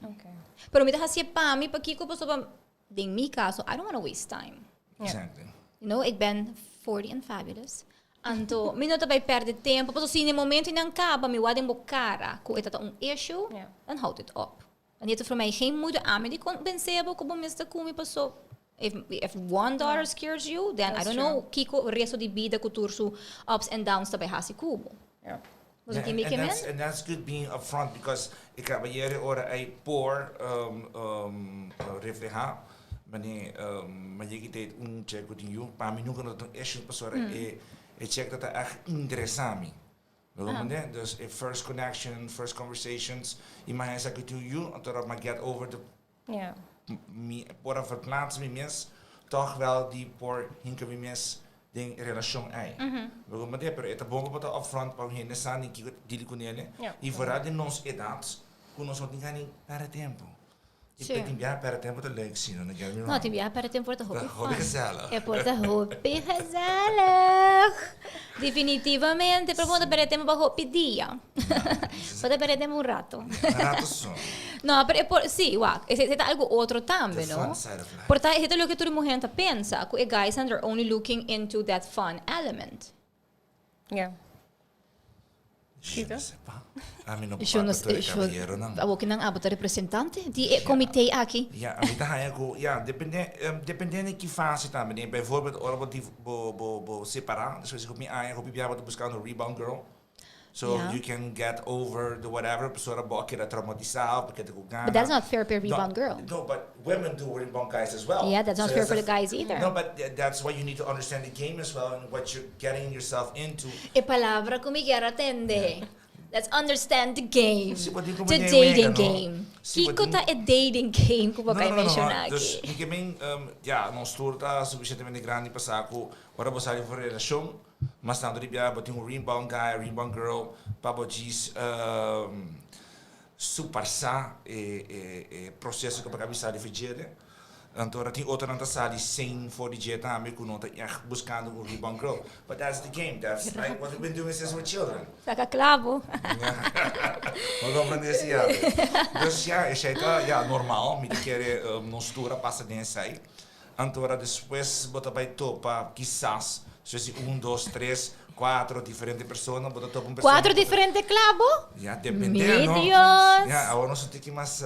B: Pero mi ta hacié pa mi, pakiko, pasobra, den mi caso, I don't wanna waste time. Ik ben 40 and fabulous. Anto, mi no ta bay perde tempo. Paso si na momento nan caba, mi wak den bo cara, cu e ta un issue, dan houdt het op. Dan heeft het voor mij geen moeite ami di convencer bo cu bo mester cu mi paso. If one daughter scares you, then I
C: That's
B: don't
C: true.
B: know kiko resto di bida cu tur su ups and downs ta bay hasi cu bo. Was
D: Yeah,
B: het
D: and,
B: die
D: and, that's, and that's good being upfront because e caballero ora ay por refleja mane ma yegi te un check ku tin yu pa mi nunca no ta un issue pasobra e check ta echt interesa mi. Lo comprende? Dus e first connection, first conversations, imagina esa ku tin yu, anto ma get over the mi por a verplaatsen mi mes toch wel di por hinka mi mes den relacion ei. Lo comprende? Pero e ta bon pa ta upfront pa hende sa ni kiko deal ku nele. I vooral den nos edad, ku nos no tin gana perde tempo. I tin biaha perde tempo ta leuk si, no get me wrong.
B: No, tin biaha perde tempo ta hopi fun.
D: Hopi gezellig.
B: E por ta hopi gezellig. Definitivamente, pero bo ta perde tempo pa hopi dia. Bo ta perde tempo un rato.
D: Un rato so.
B: No, pero e por, si, wak, esei ta algo otro tambe,
D: The
B: no?
D: fun side of life.
B: Por ta, esei ta loke tur muher ta pensa, ku e guysnan they're only looking into that fun element.
C: Yeah.
D: Je ne sais pas. Ami no
B: Yo no
D: papia tur e
B: yo,
D: caballeronan.
B: awor kinan abo ta representante di e comité aki.
D: Ja, ami ta haña ku, ja, depende, depende di ki fase tambe. Den bijvoorbeeld ora bo div, bo, bo, bo separá, despues di hopi aña, hopi biaha bo ta buskando rebound girl. So you can get over the whatever, pasobra bo a keda traumatisá of bo keda ku gana.
B: But that's not fair pa e rebound girl.
D: No, but women do rebound guys as well.
B: Yeah, that's not
D: So
B: fair
D: that's
B: for the guys either.
D: No, but that's why you need to understand the game as well and what you're getting yourself into.
B: E palabra ku mi kier a tende. Let's understand the game.
D: Si bo tin ku
B: The
D: manera
B: dating
D: wega, no?
B: game.
D: Si bo
B: Kiko
D: tin
B: ta e dating game ku bo
D: No,
B: kai
D: no, no, no.
B: menshoná aki?
D: Dus mi ke men, ya, nos tur ta sufisientemente grandi pa sa ku ora bo sali for relashon, mas tantu di bia bo tin un rebound guy, rebound girl pa bo djis suparsá e e proseso ku bo a bisa di fidjede. Anto ora tin otronan ta sali sin for di dje tambe ku no ta ègt buskando un rebound girl. But that's the game, that's like what we've been doing since we're children.
B: Saka klabo.
D: Bo komprendé si ya. Dus ya, esei ta ya normal, mi ta kere nos tur a pasa den esei. Anto ora despues bo ta bai topa kisas, so si un, dos, tres, cuatro diferente persona, bo ta topa un persona.
B: Cuatro diferente clabo?
D: Ya, depende,
B: Mi
D: no?
B: Dios!
D: Ya, awor nos un tiki mas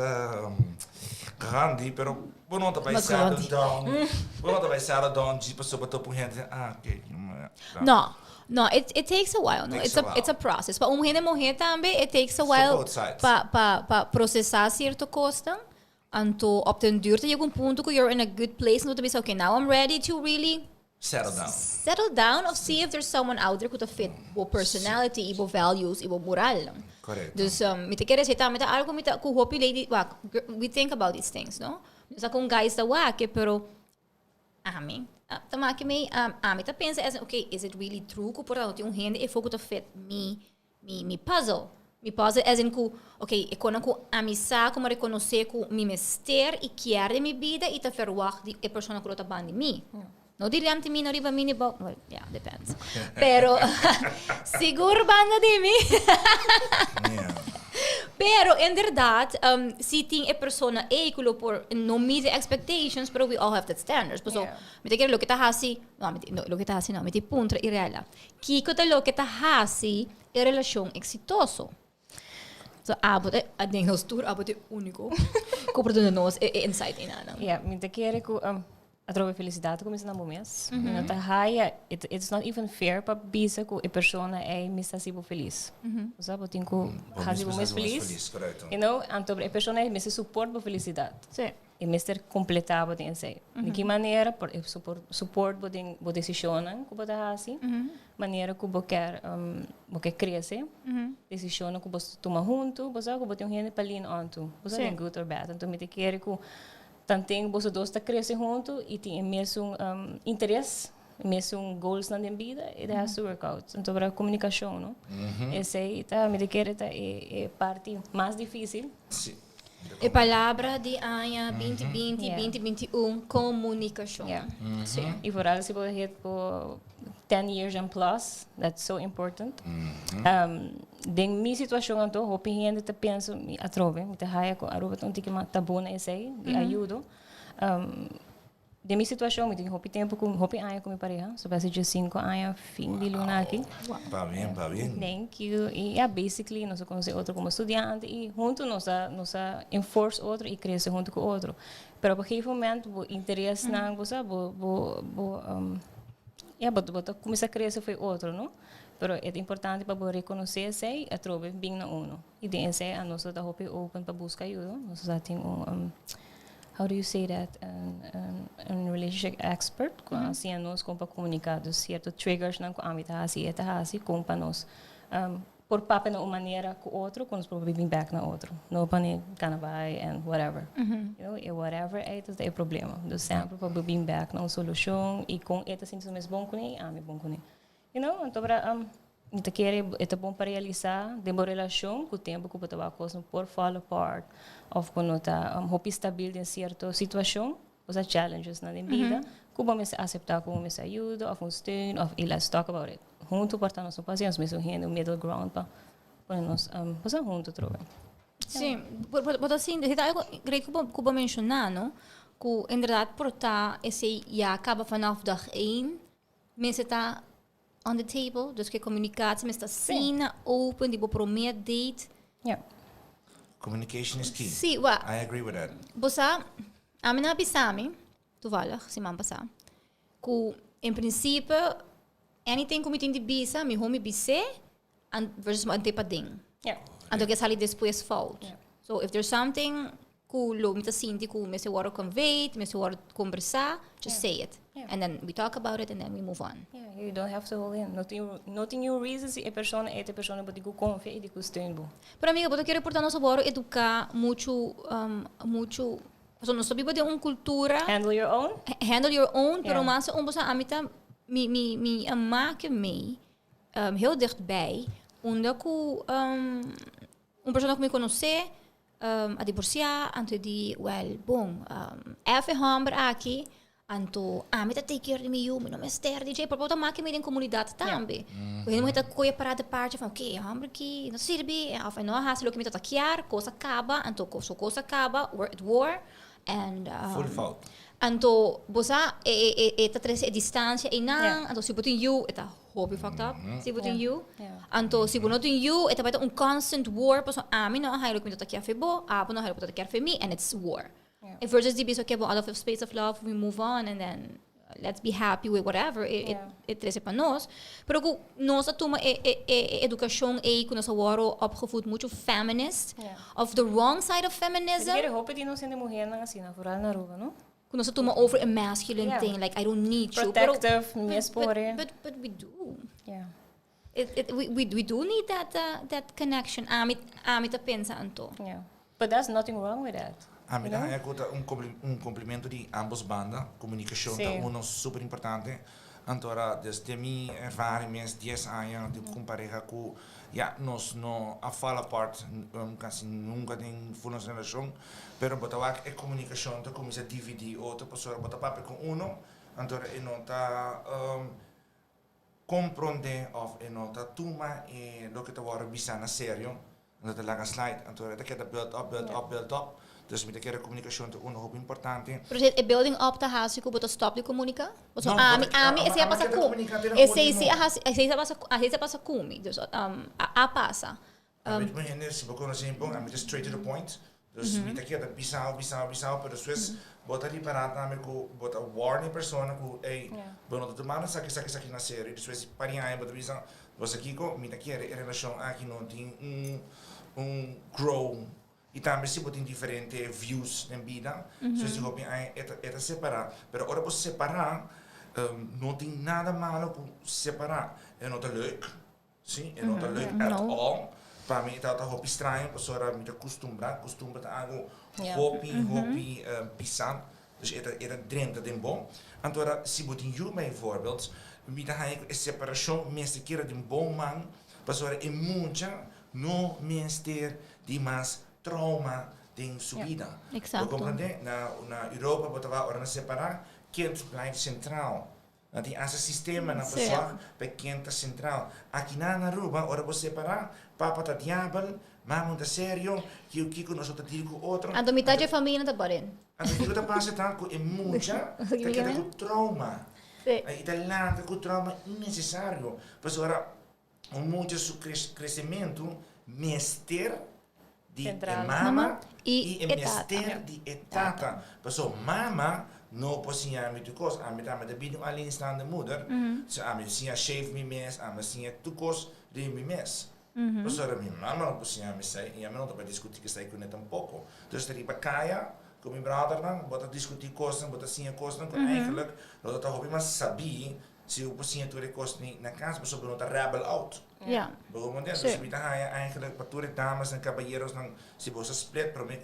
D: grandi, pero bo no ta bai
B: Mas
D: settle
B: grandi.
D: down. Bo no ta bai settle down djis pasobra bo topa un hende, ah, oké.
B: No, no, it, it takes a while, no?
D: Takes
B: It's a,
D: a while.
B: it's a process. Pa un hende muhé tambe, it takes a
D: For
B: while
D: both sides.
B: pa, pa, pa procesa cierto cosnan. Anto op den duur ta yega un punto ku you're in a good place anto ta bisa okay now I'm ready to really
D: Settle down.
B: settle down of see if there's someone out there ku ta fit bo personality i bo values i bo moralnan.
D: Correcto.
B: Dus mi ta kere esei tambe ta algo mi ta ku hopi lady wak we think about these things no. Mi no sa kon guys ta wak pero ami ta maki mi ami ta pensa as in okay is it really true ku por ta no tin un hende efo ku ta fit mi Mi mi puzzle. Mi puzzle as in ku, ok, e konan ku ami sa ku mi a rekonosé ku mi mester i kier den mi bida i ta verwagt di e persona ku lo ta ban di mi. No di rèmti mi, no riba mi ni bou, well, yeah, depends. Pero sigur banda di mi. Pero inderdaad, si tin e persona ei ku lo por no meet the expectations, pero we all have that standards. Paso, mi ta kere loke ta hasi, no, mi ta, no, loke ta hasi no, mi ta puntra i rela. Kiko ta loke ta hasi e relashon eksitoso? So abo ta, den nos tur abo ta e úniko ku por duna nos e insight einanan.
C: Ya, mi ta kere ku atrobe felisidat ta kuminsá na bo mes. Mi no ta haya, it it's not even fair pa bisa ku e persona ei mester hasi bo felis. Osea, bo tin ku hasi bo mes felis. You know, anto e persona ei mester support bo felisidat. E mester kompletá bo den esei. Di ki manera por e support bo den bo desishonnan ku bo ta hasi, manera ku bo kier bo ke krese, desishonnan ku bo tuma huntu, bo sa ku bo tin un hende pa lean on to, bo sa den good or bad. Anto mi ta kere ku tanten boso dos ta krese huntu i tin e mesun interes, e mesun goalsnan den bida, it has to work out. Anto ora komunikashon, no? Esei ta mi ta kere ta e parti mas difisil.
B: E palabra di aña 2020, 2021, komunikashon.
C: Sí. I vooral si bo hit bo 10 years and plus, that's so important. Den mi situashon anto, hopi hende ta pensa, mi atrobe, mi ta haya ku Aruba ta un tiki mas tabu na esei, di ayudo. Den mi situacion mi tin hopi tempo cu hopi aña cu mi pareha, so basi 15 aña fin di luna aki.
D: Pa bien, pa bien.
C: Thank you. Y yeah, basically nos a conoce otro como studiante y hunto nos a nos a enforce otro y crece hunto cu otro. Pero op een gegeven moment bo interesnan, bo sa, bo bo bo yeah, bo bo ta cuminsa crece fo'i otro, no? Pero e ta importante pa bo reconoce esey y atrobe bin na uno. Y den esey a nos ta hopi open pa busca ayudo. Nos ta tin un how do you say that, un relationship expert cu a siña nos con pa comunica. Dus cierto triggersnan cu ami ta haci y e ta haci con pa nos por papia na un manera cu otro cu nos por bin back na otro. No pa ni cana bay and whatever. You know, e whatever ey ta e problema. Dus semper pa bo bin back na un solucion y con e ta sinti su mes bon cune y ami bon cune. You know, anto Mi ta kere e ta bon pa realisa den bo relacion cu tempo cu bo ta wak cosnan por fall apart of cu no ta hopi stabil den cierto situacion, bo sa challenges nan den bida cu bo mester acepta cu bo mester ayuda of un steun of y let's talk about it. Hunto por ta nos no por haci nos mester un hende un middle ground pa pone nos bo sa hunto trobe.
B: Sí, bo ta sinti, esei ta algo great cu bo menciona no, cu inderdaad por ta esei ya caba vanaf dag één mester ta on the table, dus cu e communicatie mester ta asina open di bo prome date.
C: Ja.
D: Communication is key.
B: Sí, wa.
D: I agree with that.
B: Bo sa, ami nan a bisa mi, toevallig, siman pasá, ku en principe anything ku mi tin di bisa, mihó mi bis'é versus mant'é paden.
C: Ja.
B: Anto ke sali despues fout.
C: Ja.
B: So if there's something ku lo mi ta sinti ku mester wòrdu conveyed, mester wòrdu kombersá, just say it.
C: Yeah.
B: And then we talk about it and then we move on.
C: Yeah, you don't have to hold in. No tin, no tin niun reason si e persona ei ta e persona bo tin ku konfia i di ku steun bo.
B: Pero amiga, bo ta kere por ta nos a wòrdu eduká muchu, muchu, pasobra nos ta biba den un kultura.
C: Handle your own?
B: Handle your own, pero
C: Yeah.
B: mas aun bo sa ami ta, mi, mi, mi a make mei heel dichtbij, unda ku un persona ku mi konosé a divorsiá, anto e di, wèl, bon, èf e hòmber aki, anto ami ta take care di mi yu, mi no mester di dje, por ta make mi den komunidat tambe. Ku hende muhé ta kohe pará di parti van, oké, e hòmber aki no sirbi, òf e no a hasi loke mi tabata kier, kos a kaba, anto so kos a kaba, we're at war, and
D: Full fout.
B: Anto bo sa e e ta trese e distancia einan, anto si bo tin yu e ta hopi fucked up si bo tin yu. Anto si bo no tin yu e ta bai ta un constant war pasobra ami no a haya loke mi ta kier fe bo, abo no a haya loke bo ta kier fe mi and it's war. Versus di bisa okay bo out of a space of love we move on and then let's be happy with whatever e e trese pa nos. Pero ku nos a tuma e e e edukashon ei ku nos a wòrdu opgevoed muchu feminist of the wrong side of feminism.
C: Mi ta kere hopi di nos hende muhernan asina, vooral na Aruba, no?
B: Ku nos a tuma over e masculine thing, like I don't need you.
C: Protective, mi es pore.
B: But we do. It it we we do need that that connection. Ami ami ta pensa anto.
C: Yeah. But there's nothing wrong with that.
D: Ami ta haña ku ta un un komplimento di ambos banda. Komunikashon ta uno super importante. Anto ora desde mi ervaring mes dies aña di ku pareha ku ya nos no a fall apart kasi nunka den ful nos relashon pero bo ta wak e komunikashon ta kuminsá dividi otro pasobra bo ta papia ku uno anto ora e no ta Komprondé òf e no ta tuma e loke ta wòrdu bisá na serio, anto ta laga slide, anto e ta keda build up, build up, build up. Dus mi ta kere komunikashon ta unu hopi importante.
B: Pero e building up ta hasi ku bo ta stòp di komuniká? Pasobra
D: No,
B: ami, ami esei a pasa ku, esei si a hasi, esei a pasa, esei a pasa ku mi, dus a pasa.
D: Ami ta hende, si bo konosé mi bon, ami ta straight to the point. Dus mi ta keda bisao, bisao, bisao, pero despues bo ta ripará tambe ku bo ta warn e persona ku, ey, bo no ta tumando esaki, esaki, esaki na serio. Despues di par di aña bo ta bisa, bo sa kiko, mi ta kere e relashon aki no tin un un grow. I tambe si bo tin diferente views den bida, despues di hopi aña e ta e ta separá. Pero ora bo separá, no tin nada malo ku separá. E no ta leuk. Sí, e no ta leuk at all. Pa mi e tabata hopi straño pasobra mi ta kustumbrá. Kustumber ta algu hopi, hopi pisá. Dus e ta e ta drenta den bo. Anto ora si bo tin yu bijvoorbeeld, mi ta haña ku e separashon mester keda den bo man pasobra e mucha no mester di mas trauma den su bida. Bo komprendé? Na na Europa bo ta wak ora nan separá, kind blijft centraal. Nan tin hasta sistemanan pa zorg pa e kent ta sentral. Akinan na Aruba ora bo separa, papa ta diabel, mama no ta serio, kiu kiko nos no ta deal ku otro.
B: Anto mitad dje familia no ta barin.
D: Anto kiko ta pasa ta ku e mucha ta keda ku trauma. I ta lanta ku trauma innesesario. Pasobra Un mucha su kresementu mester di e mama i e mester di e tata. Pasobra mama no por siña mi tur kos. Ami tambe ta bini un alleenstaande moeder. So ami siña shave mi mes, ami siña tur kos riba mi mes. Pasobra mi mama no por siña mi esei i ami no ta bai diskutí esei kuné tampoko. Entonces ta riba kaya ku mi bròdernan bo ta diskutí kosnan, bo ta siña kosnan ku eigenlijk lo ta hopi mas sabí Si bo por siña tur e kos ni na kas pasobra bo no ta rebel out. Bo comprende? Dus mi ta haña eigenlijk pa tur e damas en kabalerosnan si bo sa split prome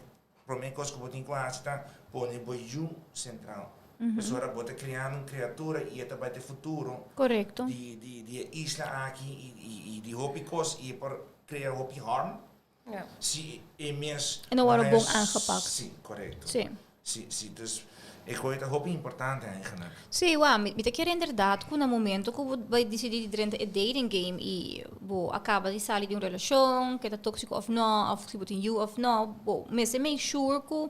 D: prome kos ku bo tin ku hasi ta pone bo yu sentral. Pasobra bo ta kriando un kriatura i e ta bai ta e futuro di di e isla aki i i. hopi kos i e por krea hopi harm. Si e mes
B: E no wòrdu bon aangepakt.
D: Si, korekto.
B: Si.
D: Si, si. Dus e koi ta hopi importante eigenlijk.
B: Si, wak, mi ta kere inderdaad ku na momento ku bo bai disidí di drenta e dating game i bo a kaba di sali di un relashon, ke ta tóksiko òf no, òf si bo tin yu òf no, bo mester make sure ku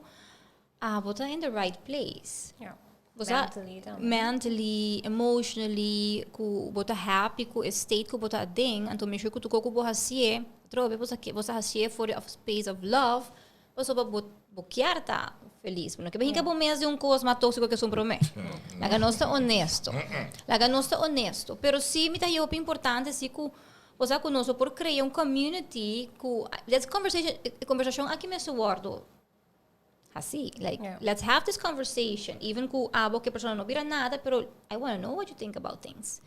B: abo ta in the right place.
C: Ja.
B: Bo sa,
C: Mentally tambe.
B: mentally, emotionally, ku bo ta happy ku e state ku bo ta aden, anto make sure ku tur kos ku bo hasié, atrobe bo sa ke bo sa hasié for di space of love, Pasobra bo bo kier ta felis. Bo no ke hinka bo mes den un kos mas tóksiko ke esun promé. Laga nos ta honesto. Laga nos ta honesto. Pero sí mi ta haña hopi importante sí ku bo sa ku nos lo por krea un community ku this conversation e kombersashon aki mester wòrdu hasi. Like let's have this conversation even ku abo ku e persona no bira nada pero I wanna know what you think about things.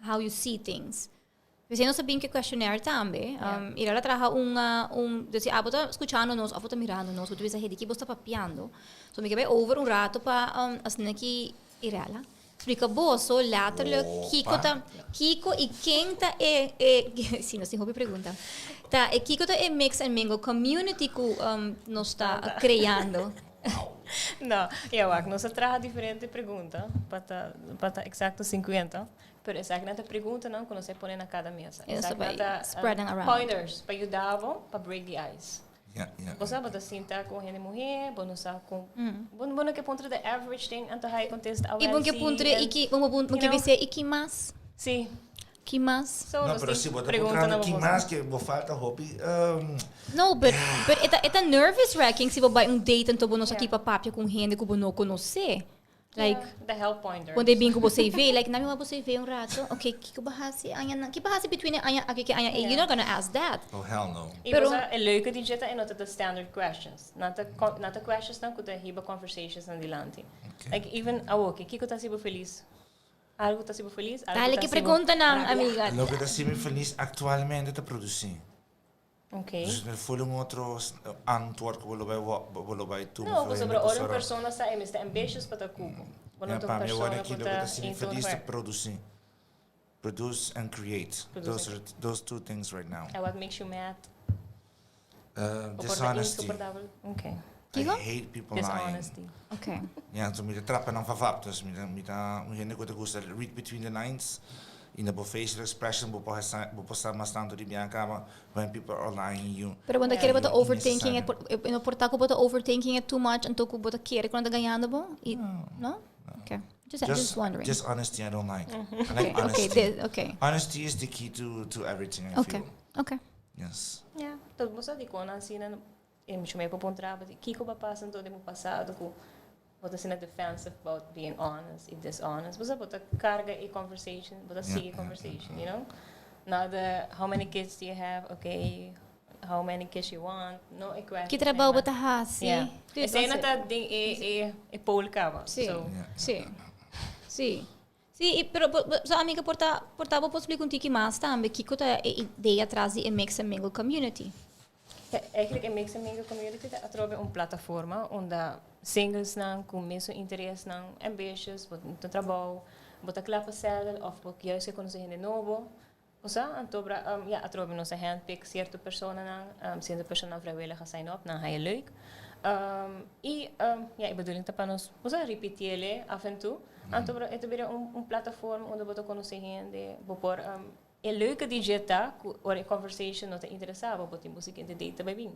B: How you see things. P'esei nos ta bin ku e questionnaire tambe. Irel a traha un un dus si abo ta skuchando nos òf bo ta mirando nos, bo ta bisa, hey, di ki bo sta papiando? So mi ke bai over un rato pa asina ki Irel a splika boso letterlijk kiko ta kiko i ken ta e e si nos tin hopi pregunta. Ta e kiko ta e mix and mingle community ku nos ta kreando?
C: No, ya wak, nos a traha diferente pregunta pa ta pa ta eksakto sinkuenta. Pero esaki nan ta preguntanan ku nos e pone na kada mesa.
B: Esaki
C: Esaki nan ta
B: spread them around.
C: Pointers pa yuda bo pa break the ice.
D: Ja, ja.
C: Bo sa bo ta sinta ku hende muhé, bo no sa ku bo bo no ke puntra the average thing anto haye kontesta
B: I bo ke puntra i ki bo bo ke bis'é i ki mas?
C: Si.
B: Ki mas?
C: So
D: No,
C: nos
D: pero
C: tin
D: si bo ta
C: preguntanan
D: puntrando
C: pa
D: ki
C: bo.
D: mas ke bo falta hopi
B: No, but but e ta e ta nervous wracking si bo bai un date anto bo no sa ki pa papia ku un hende ku bo no konosé. Like,
C: The help pointers.
B: Cuando e bin cu bo CV, like, na mi wak bo CV un rato. Okay, kico bo haci aña nan? Kico bo haci between e aña aki cu e aña ei? You're not gonna ask that.
D: Oh, hell no.
C: Y
B: Pero-
C: bo sa, e leuke di dje ta e no ta the standard questions. Nan ta, nan ta questions nan cu ta hiba conversations nan dilanti.
D: Okay.
C: Like, even awoke, kico ta haci bo feliz? Algo ta haci bo feliz? Algo
B: Dale
C: ta
B: ki
C: haci bo
B: preguntanan,
C: rabia?
B: amiga.
D: Loke ta haci mi feliz actualmente ta produci.
C: Okay.
D: Dus mi voel un otro antwoord ku bo lo bai bo lo bai tuma
C: No,
D: for
C: pasobra
D: hende
C: ora un
D: pasobra
C: persona sa e mester ambitious pa ta cubo. Bo no
D: Ja,
C: ta un
D: pa mi awor
C: persona
D: aki
C: cu
D: loke
C: ta
D: ta simi
C: into
D: feliz ta
C: her.
D: produci. Produce and create.
C: Produce
D: Those
C: and
D: are those two things right now.
C: And what makes you mad? O por ta
D: Dishonesty.
C: insoportabel? Okay.
D: I
B: Kico?
D: hate people lying.
C: Dishonesty.
B: Okay.
D: Ja, anto mi ta trapa nan vafap. Dus mi ta mi ta un hende ku ta gusta read between the lines. I na bo facial expression bo por sa bo por sa mas tantu di biaha kaba when people are lying you.
B: Pero bo ta
C: Yeah.
B: kere bo ta
D: You're
B: overthinking it,
D: innecessary.
B: por, e no por ta ku bo ta overthinking it too much anto ku bo ta kere ku nan ta gañando bo? I, no? Okay. Just, I'm just wondering.
D: Dishonesty I don't like. I like
B: Okay, okay,
D: honesty.
B: okay.
D: Honesty is the key to to everything I
B: Okay,
D: feel.
B: okay.
D: Yes.
C: Ja, tot bo sa dikon asina e mucho mei por puntra bo di kiko bo a pasa anto den bo pasado ku bo ta asina defensive about being honest i dishonest. Bo sa bo ta karga e conversation, bo ta sigui e conversation, you know. Not the how many kids do you have, okay, how many kids you want, no e questions
B: Ki trabou bo ta hasi?
C: Yeah.
B: Dude,
C: Esei
B: was
C: no ta den e e e poll kaba.
B: Sí,
C: So,
B: sí, sí. Sí, i pero bo bo sa amiga por ta por ta bo por splika un tiki mas tambe kiko ta e idea tras di e Mix and Mingle Community.
C: Ja, eigenlijk e Mix and Mingle Community ta atrobe un plataforma unda singlesnan ku mesun interesnan, ambitious, bo ta trabou, bo ta kla pa settle of bo juist ke konosé hende nobo. Osea, anto bra ja, atrobe nos a handpick sierto personanan, sierto personanan vrijwillig a sign up, nan haya leuk. I ja, e bedoeling ta pa nos, osea, ripitiele af en toe. Anto bra e ta bira un un plataforma unda bo ta konosé hende, bo por e leuke di dje ta ku ora e conversation no ta interesá bo, bo tin bo siguiente date ta bai bin.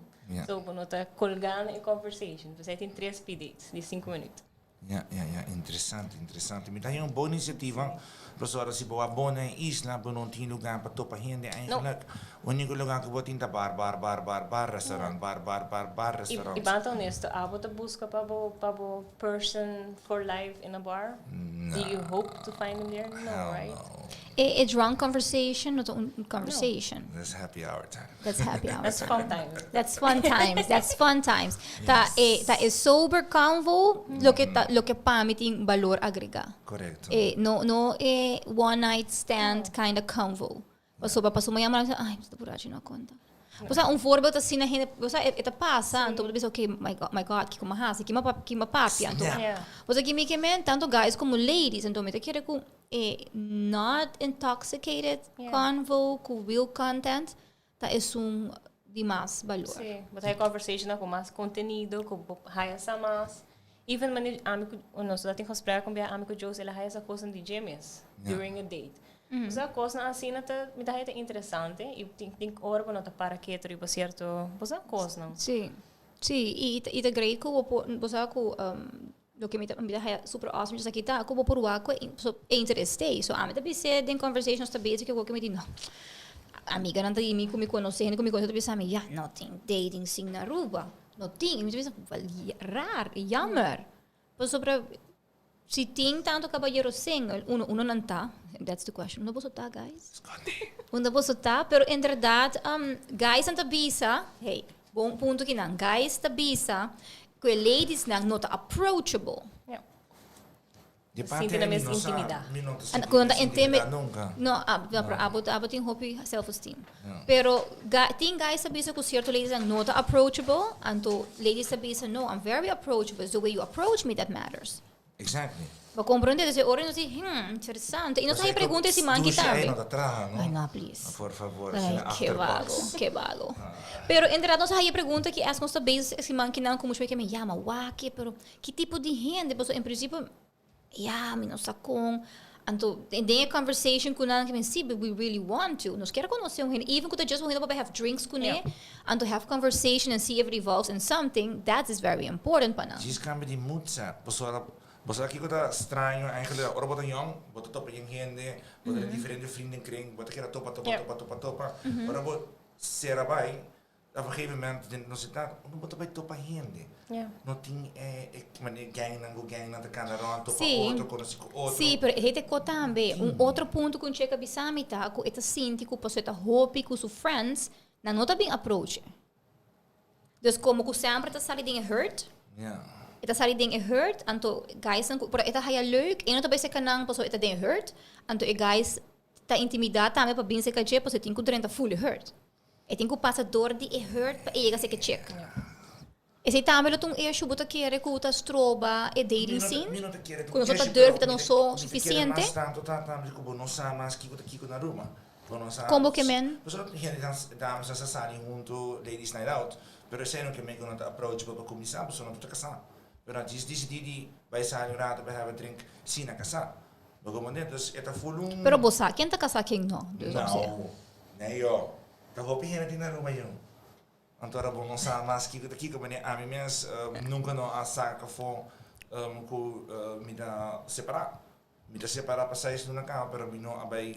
C: So bo no ta kolgá na e conversation. P'esei tin tres speed dates di sinku minuut.
D: Ja, ja, ja, interesante, interesante. Mi ta haña un bon inisiativa, pasobra si bo a bona e isla, bo no tin lugar pa topa hende eigenlijk. Unico lugar ku bo tin ta bar, bar, bar, bar, bar, restaurant, bar, bar, bar, bar, restaurant.
C: I ban ta honesto, abo ta buska pa bo, pa bo person for life in a bar? Do you hope to find him there? No, right?
D: Hell no.
B: E e drunk conversation no ta un conversation.
D: That's happy hour time.
B: That's happy hour
C: That's
B: time.
C: fun times.
B: That's fun times. That's fun times. Ta e ta e sober convo loke ta loke pa mi tin balor agregá.
D: Correcto.
B: E no no e one night stand kind of convo. Pasobra pasobra mañana mi ta ay mi ta burachi no a konta. Bo sa un voorbeeld asina hende, bo sa e ta pasa, anto bo ta bisa okay, my God, my God, kiko mi a hasi, kiko mi a papia, anto bo sa kimi ke men tanto guys komo ladies, anto mi ta kere ku e not intoxicated convo ku real content ta esun di mas balor.
C: Sí, bo ta haya conversationnan ku mas kontenido, ku bo haya sa mas. Even mane ami ku nos ta tin gesprek un bia ami ku Josie, el a haya sa kosnan di dje mes during a date. Osea kosnan asina ta mi ta haya ta interesante i tin tin ora ku no ta para ketu riba sierto bo sa kosnan.
B: Sí, sí, i i ta great ku bo por bo sa ku loke mi ta mi ta haya super awesome dje esaki ta ku bo por wak ku e so e interes t'ei. So ami ta bis'é den conversations ta bezig ku mi di no amiganan ta di mi ku mi konosé hende ku mi konosé ta bisa mi ya no tin dating scene na Aruba no tin i mi ta bisa raar jammer pasobra Si tin tanto cabayero single, uno, uno nan ta? That's the question. Unda boso ta, guys?
D: Scondi.
B: Unda boso ta? Pero inderdaad, um, guys nan ta bisa, hey, bon punto kinan, guys ta bisa cu e ladies nan no ta approachable.
C: Ja.
D: Di parte
C: Sinti nan
D: mi
C: mes
D: no sa,
C: intimida.
D: mi no ta
B: An-
D: sinti
B: cu nan ta
D: mes intimida
B: intimi-
D: nunca.
B: No, ah, no, pero abo, abo tin hopi self-esteem.
D: Ja.
B: Pero ga, tin guys ta bisa cu cierto ladies nan no ta approachable, anto ladies ta bisa no, I'm very approachable, it's the way you approach me that matters.
D: Exactly.
B: Bo comprende? Dus e ora nos di, hmm, interesante. Y nos haci pregunta e siman aki
D: Douche
B: tambe.
D: ei no ta traha, no?
B: Ay, no, please.
D: Por favor,
B: Ay,
D: asina
B: ke
D: achterbox.
B: vago, ke vago. Pero inderdaad nos a haci e pregunta ki es nos ta bezig e siman kinan cu mucho ke me yama, wak, pero ki tipo di hende? Pasobra en principio Ya, mi no sa kon. Anto, den e conversation ku nan, kimen si, but we really want to. Nos kier konosé un hende, even ku ta just un hende pa bai have drinks kuné, anto have conversation and see if it evolves in something, that is very important pa nan.
D: Djis kambia di mood sa. Pasobra bo sa kiko ta straño eigenlijk, ora bo ta yong, bo ta topa yen hende, bo ta den diferente vriendenkring, bo ta keda topa, topa, topa, topa, topa. Ora bo sera bai, Op een gegeven moment den nos edat unda bo ta bai topa hende. No tin e e manera gangnan ku gangnan ta kanda rond topa otro konosi ku otro.
B: Sí, pero e hete ko tambe. Un otro punto ku un chek a bisa mi ta ku e ta sinti ku pasobra e ta hopi ku su friends nan no ta bin approach e. Dus komo ku semper ta sali den e hurt, e ta sali den e hurt anto guysnan ku pero e ta haya leuk e no ta bai seka nan pasobra e ta den e hurt anto e guys ta intimida tambe pa bin seka dje pasobra e tin ku drenta full e hurt. E tin ku pasa dor di e hurt pa e yega seke chek. Esei tambe lo ta un issue bo ta kere ku ta stroba e dating scene?
D: Mi no ta kere ta
B: Ku
D: un
B: nos no ta
D: issue,
B: durf
D: pero
B: ta
D: mi
B: nos
D: ta
B: so
D: mi ta kere
B: sufisiente?
D: mas tanto ta tambe ku bo no sa mas kiko ta kiko na Aruba. Bo no sa.
B: Kon bo ke men?
D: Pasobra hende ta dames sa sali huntu ladies night out, pero esei no ke men ku no ta approach bo pa kuminsá pasobra no ta kasá. Pero nan djis disidí di bai sali un rato bai have a drink sin a kasá. Bo komprende? Dus e ta ful un.
B: Pero bo sa ken ta kasá ken no, dus op zich.
D: No, nee yo. Ta hopi hende tin na Aruba yu. Anto ora bo no sa mas kiko ta kiko, manera ami mes nunka no a saka afó ku mi ta separá. Mi ta separá pa seis luna kaba, pero mi no a bai.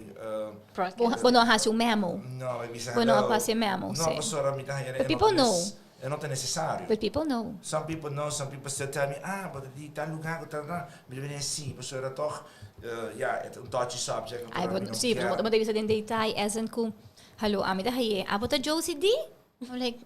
B: Bo no a hasi un memo.
D: No a bai bisa
B: Bo no a pasa e memo,
D: si. No, pasobra mi ta haña
B: But people know.
D: E no ta nesesario.
B: But people know.
D: Some people know, some people still tell me, ah, bo ta di tal lugá ku tal tal. Mi ta bini si, pasobra tòg, ya, e ta un touchy subject.
B: Ai, bo, si, bo ta bisa den detaye, esnan ku. Hallo, ami ta haye. Abo ta Josie di? I'm like,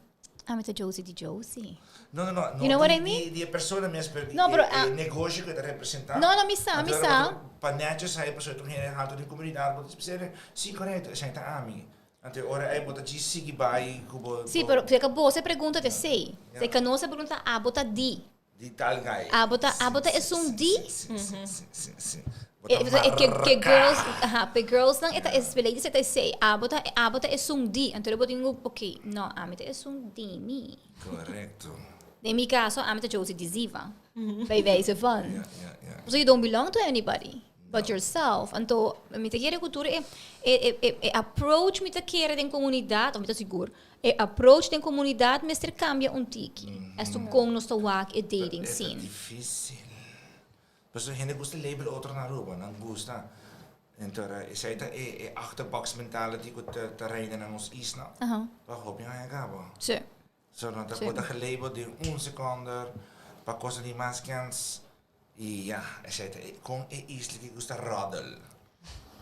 B: ami ta Josie di Josie.
D: No, no, no.
B: You know what I mean?
D: Di, di e persona mes, pero di
B: No, pero,
D: e,
B: ah,
D: e negoshi ku e ta representá.
B: No, no, mi sa, mi
D: Anto,
B: sa.
D: Pa netjes haye pasobra tur hende haltu den komunidat, bo ta bisa, si, korekto, esei ta ami. Anto e ora ei bo ta djis sigui bai ku bo.
B: Si, pero si ka bo se pregunta ta esei. Si ka nos a pregunta, abo ta di?
D: Di tal guy.
B: Abo ta, abo ta esun di?
D: Si, si, si, si, si. Bo ta
B: E, e, ke, ke
D: marka.
B: girls, aha, pe girls nan e ta es, pe ladies e ta esei. Abo ta, abo ta esun di. Anto bo tin ku, ok, no, ami ta esun di mi.
D: Korekto.
B: Den mi kaso, ami ta Josie di Ziva. Bij wijze van.
D: Ja, ja, ja.
B: So you don't belong to anybody but yourself. Anto, mi ta kere ku tur e, e, e, e approach mi ta kere den komunidat, of mi ta sigur, E approach den comunidad mester cambia un tiki. Es tu con nos ta wak e dating
D: E ta
B: scene.
D: dificil. Pasobra hende gusta label otro na Aruba, nan gusta. Entora esei ta e e achterbox mentality cu ta ta reina na nos isla.
B: Aha.
D: Pa hopi aña caba.
B: Sí.
D: So nan ta
B: Sí.
D: por ta gelabel den un seconde pa cosnan di mas kens. Y ya, esei ta e con e isla ki gusta roddel.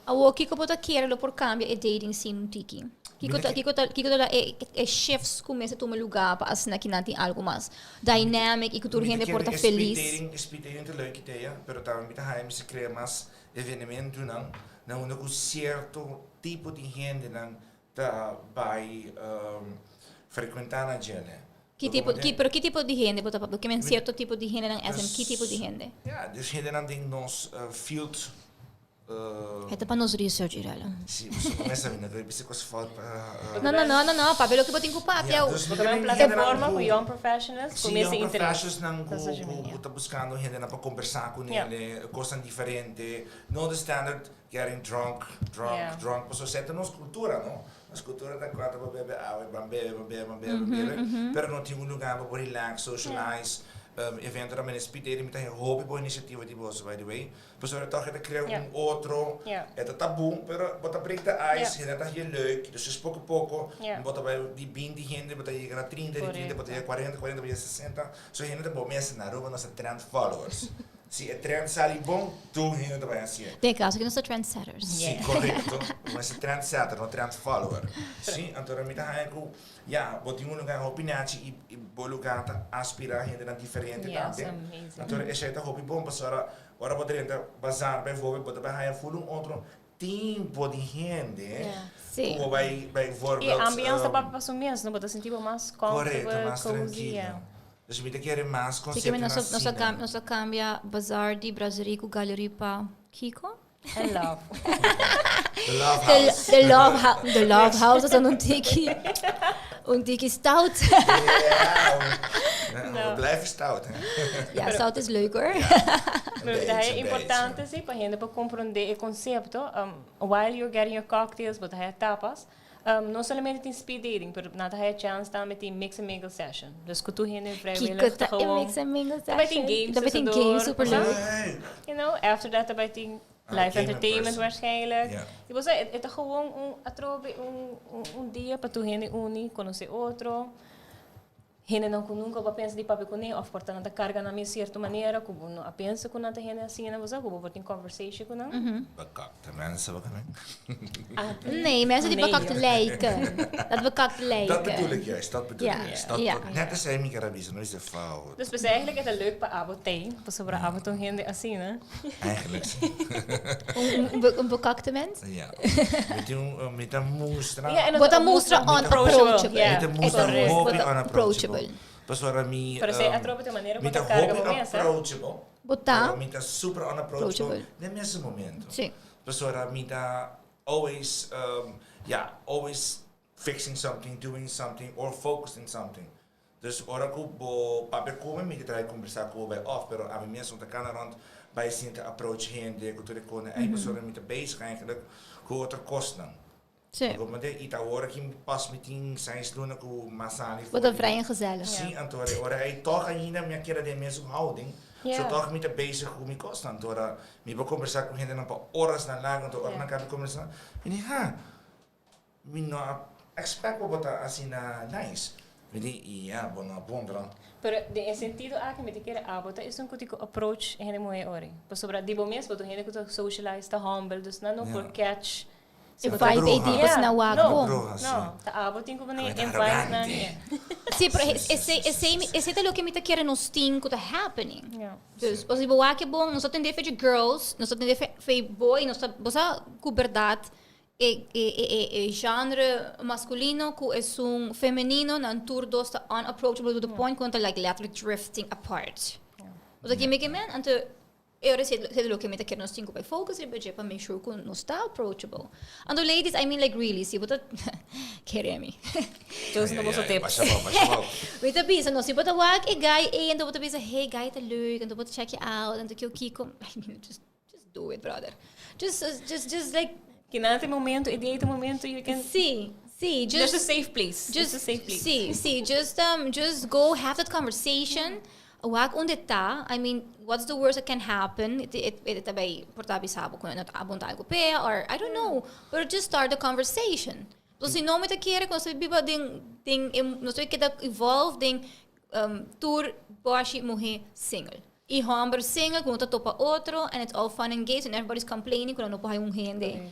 B: Awor kiko bo ta kere lo por cambia e dating scene un tiki? Kiko ta kiko ta kiko ta la e e shifts ku mester tuma lugar pa asina ki nan tin algo mas dynamic y ku tur hende por ta felis?
D: Mi ta kere e speed dating ta leuk idea, pero tambe mi ta haya mester crea mas evenementonan na unda ku cierto tipo di hendenan ta bay. Frecuenta na djele.
B: Ki tipo, ki, pero ki tipo di hende bo ta papia? Ke men cierto tipo di hendenan SM, ki tipo di hende?
D: Ja, dus hendenan den nos field.
B: E ta pa nos research, Irella.
D: Si, pasobra mi a sabi, no ta bisa cos fout pa.
B: No, no, no, no, no, papia loke bo tin cu papia.
D: Ja, dus
C: Bo ta un plataforma cu young professionals cu
D: Si,
C: mester
D: young
C: interes.
D: professionals
C: Pa social
D: nan
C: media.
D: cu ta buscando hendenan pa conversa cu nele, cosnan diferente, no the standard getting drunk, drunk, drunk, pasobra esei ta nos cultura, no? Nos cultura ta cuanto bo bebe awe, ban bebe, ban bebe, ban bebe, ban bebe, pero no tin un lugar pa bo relax, socialize, eventonan mene speed dating, mi ta haña hopi bon iniciativa di boso by the way, pasobra toch e ta crea un otro, e ta tabu, pero bo ta break the ice, hende ta haña leuk, dus es poco poco, bo ta bay di binti hende bo ta yega na trinta, di trinta bo ta yega cuarenta, cuarenta bo ta yega sesenta, so hende ta bo mester na Aruba nos ta trend followers. Si e trend sali bon, tur hende ta bai hasié.
B: Den e kaso aki nos ta trendsetters.
D: Si, korekto. Bo mester trendsetter, no trend follower. Si, anto mi ta haña ku, ya, bo tin un lugá hopi nachi i i bo lugá ta aspirá hendenan diferente
C: Yes,
D: tambe.
C: amazing.
D: Anto esei ta hopi bon pasobra ora bo drenta bazar bijvoorbeeld bo ta bai haña ful un otro tipo di hende
B: Si.
D: ku bo bai
C: I
D: bijvoorbeeld.
C: ambiance ta papia pa su mes, no? Bo ta sinti bo mas
D: Korekto,
C: comfortable,
D: mas
C: cozy,
D: trankilo.
C: yeah.
D: Dus mi ta kere mas
B: Así que
D: conceptonan
B: nos, nos, a
D: asina.
B: cam- nos a cambia bazar di Brasserie cu Galerie pa Kiko.
C: I love.
D: The Love
B: The,
D: House.
B: the Love House, the Love House is dan un tiki, un tiki stout.
D: Ja, we blijven stout, hè?
B: Ja, stout is leuk hoor.
D: Een
C: Pero
D: beetje,
C: ta
D: een
C: importante
D: beetje.
C: si pa hende pa comprende e concepto. While you're getting your cocktails, bo ta haya tapas. No solamente tin speed dating, pero nan ta haya chance tambe tin mix and mingle session. Dus cu tur hende vrijwillig
B: Kiko ta
C: ta
B: e
C: gewoon
B: mix and mingle
C: Ta bai tin
B: session?
C: games
B: Ta bai tin
C: tussendoor,
B: games, superleuk.
D: Leuk.
C: After that ta bai tin
D: Ah,
C: live
D: game in
C: entertainment
D: person.
C: waarschijnlijk.
D: Ja.
C: Y bo sa, e ta gewoon un atrobe, un dia pa tur hende uni, conoce otro. Hendenan ku nunka bo a pensa di papia kuné òf por ta nan ta karga nan mi sierto manera ku bo no a pensa ku nan ta hende asina, bo sa ku bo por tin conversation ku nan.
D: Bekakte mensen, wat kan ik?
B: Nee, mensen die
C: Nee,
B: bekakt
C: joh.
B: lijken. Dat bekakt lijken.
D: Dat bedoel ik juist, dat bedoel
B: Ja,
D: ik juist. Dat,
B: ja.
D: dat, net als hij mi karabisa, no is de fout.
C: Dus pues eigenlijk is het leuk pa abo tei, pasobra abo ta un hende asina.
D: Eigenlijk.
B: Een bekakte mens?
D: Ja. Met een, met een mustra.
C: Ja, en
B: Bo ta mustra unapproachable.
C: Ja,
D: Mi ta mustra
C: correcto.
D: hopi
B: Bo ta
D: unapproachable.
B: approachable.
D: Pasobra mi...
C: Pero esei atrobe ta manera
D: mi
C: ku
D: ta
C: ta karga
D: hopi
C: bo mes, eh?
D: approachable.
B: Bo ta
D: Pero mi ta super unapproachable
B: approachable.
D: den mesun momento.
B: Sí.
D: Pasobra mi ta always, ja, always fixing something, doing something or focused in something. Dus ora ku bo papia ku mi, mi ta trai kombersá ku bo bai òf, pero ami mes no ta kana rònt bai sinta approach hende ku tur e kosnan ei, pasobra mi ta bezig eigenlijk ku otro kosnan.
B: Sí.
D: Bo mende i ta ora ki pas mi tin seis luna ku m'a sali
B: Bo ta vrij en gezellig.
D: Sí, anto ora ei tòg ainda mi a keda den mesun houding, so tòg mi ta bezig ku mi kosnan. Anto ora mi por kombersá ku hendenan pa orasnan largu, anto ora nan kaba di kombersá, mi di, ha, Mi no a expect pa bo ta asina nice. Mi di, ya, bo no a puntra.
C: Pero den e sentido aki mi ta kere abo ta esun ku tin ku approach hende muhé ori. Pasobra di bo mes bo ta un hende ku ta socialize, ta humble, dus nan no por catch
B: E vibe ei di bo na wak bo.
D: Bruha, si.
C: No, ta abo tin ku pone
D: Ku ta
C: invite nan.
D: arrogante.
B: Si, pero esei, esei, esei ta loke mi ta kere nos tin ku ta happening.
C: Ja.
B: Dus, pasobra bo wak e bon, nos ta tende fe dje girls, nos ta tende fe fe boy, nos ta, bo sa ku bèrdat E e genre masculino cu esun femenino nan tur dos ta unapproachable to the point cu nan ta like letterlijk drifting apart. Bo ta kende ke men? Anto e ora esei ta loke mi ta kere nos tin cu bay focus riba dje pa make sure cu nos ta approachable. Anto ladies, I mean like really, si bo ta kere mi.
C: Dos no boso tips.
B: Mi ta bisa no, si bo ta wak e guy ey anto bo ta bisa hey guy ta leuk anto bo ta check je out anto kiko kiko, I mean just Just do it, brother. Just, just, just like.
C: Kina te momento, e dia te momento, you can.
B: Sí, sí, just.
C: There's a safe place.
B: Just,
C: It's a safe place.
B: Sí, sí, just, just go have that conversation. Wak unda ta. I mean, what's the worst that can happen? E ta bay por ta bisa bo cu no ta abonta algo p'e or I don't know. Pero just start the conversation. Entonces, si no mi ta kere cu nos ta biba den, den, nos ta keda evolve den tur boshi muhe single. Y homber single cu no ta topa otro and it's all fun and games and everybody's complaining cu nan no por haya un hende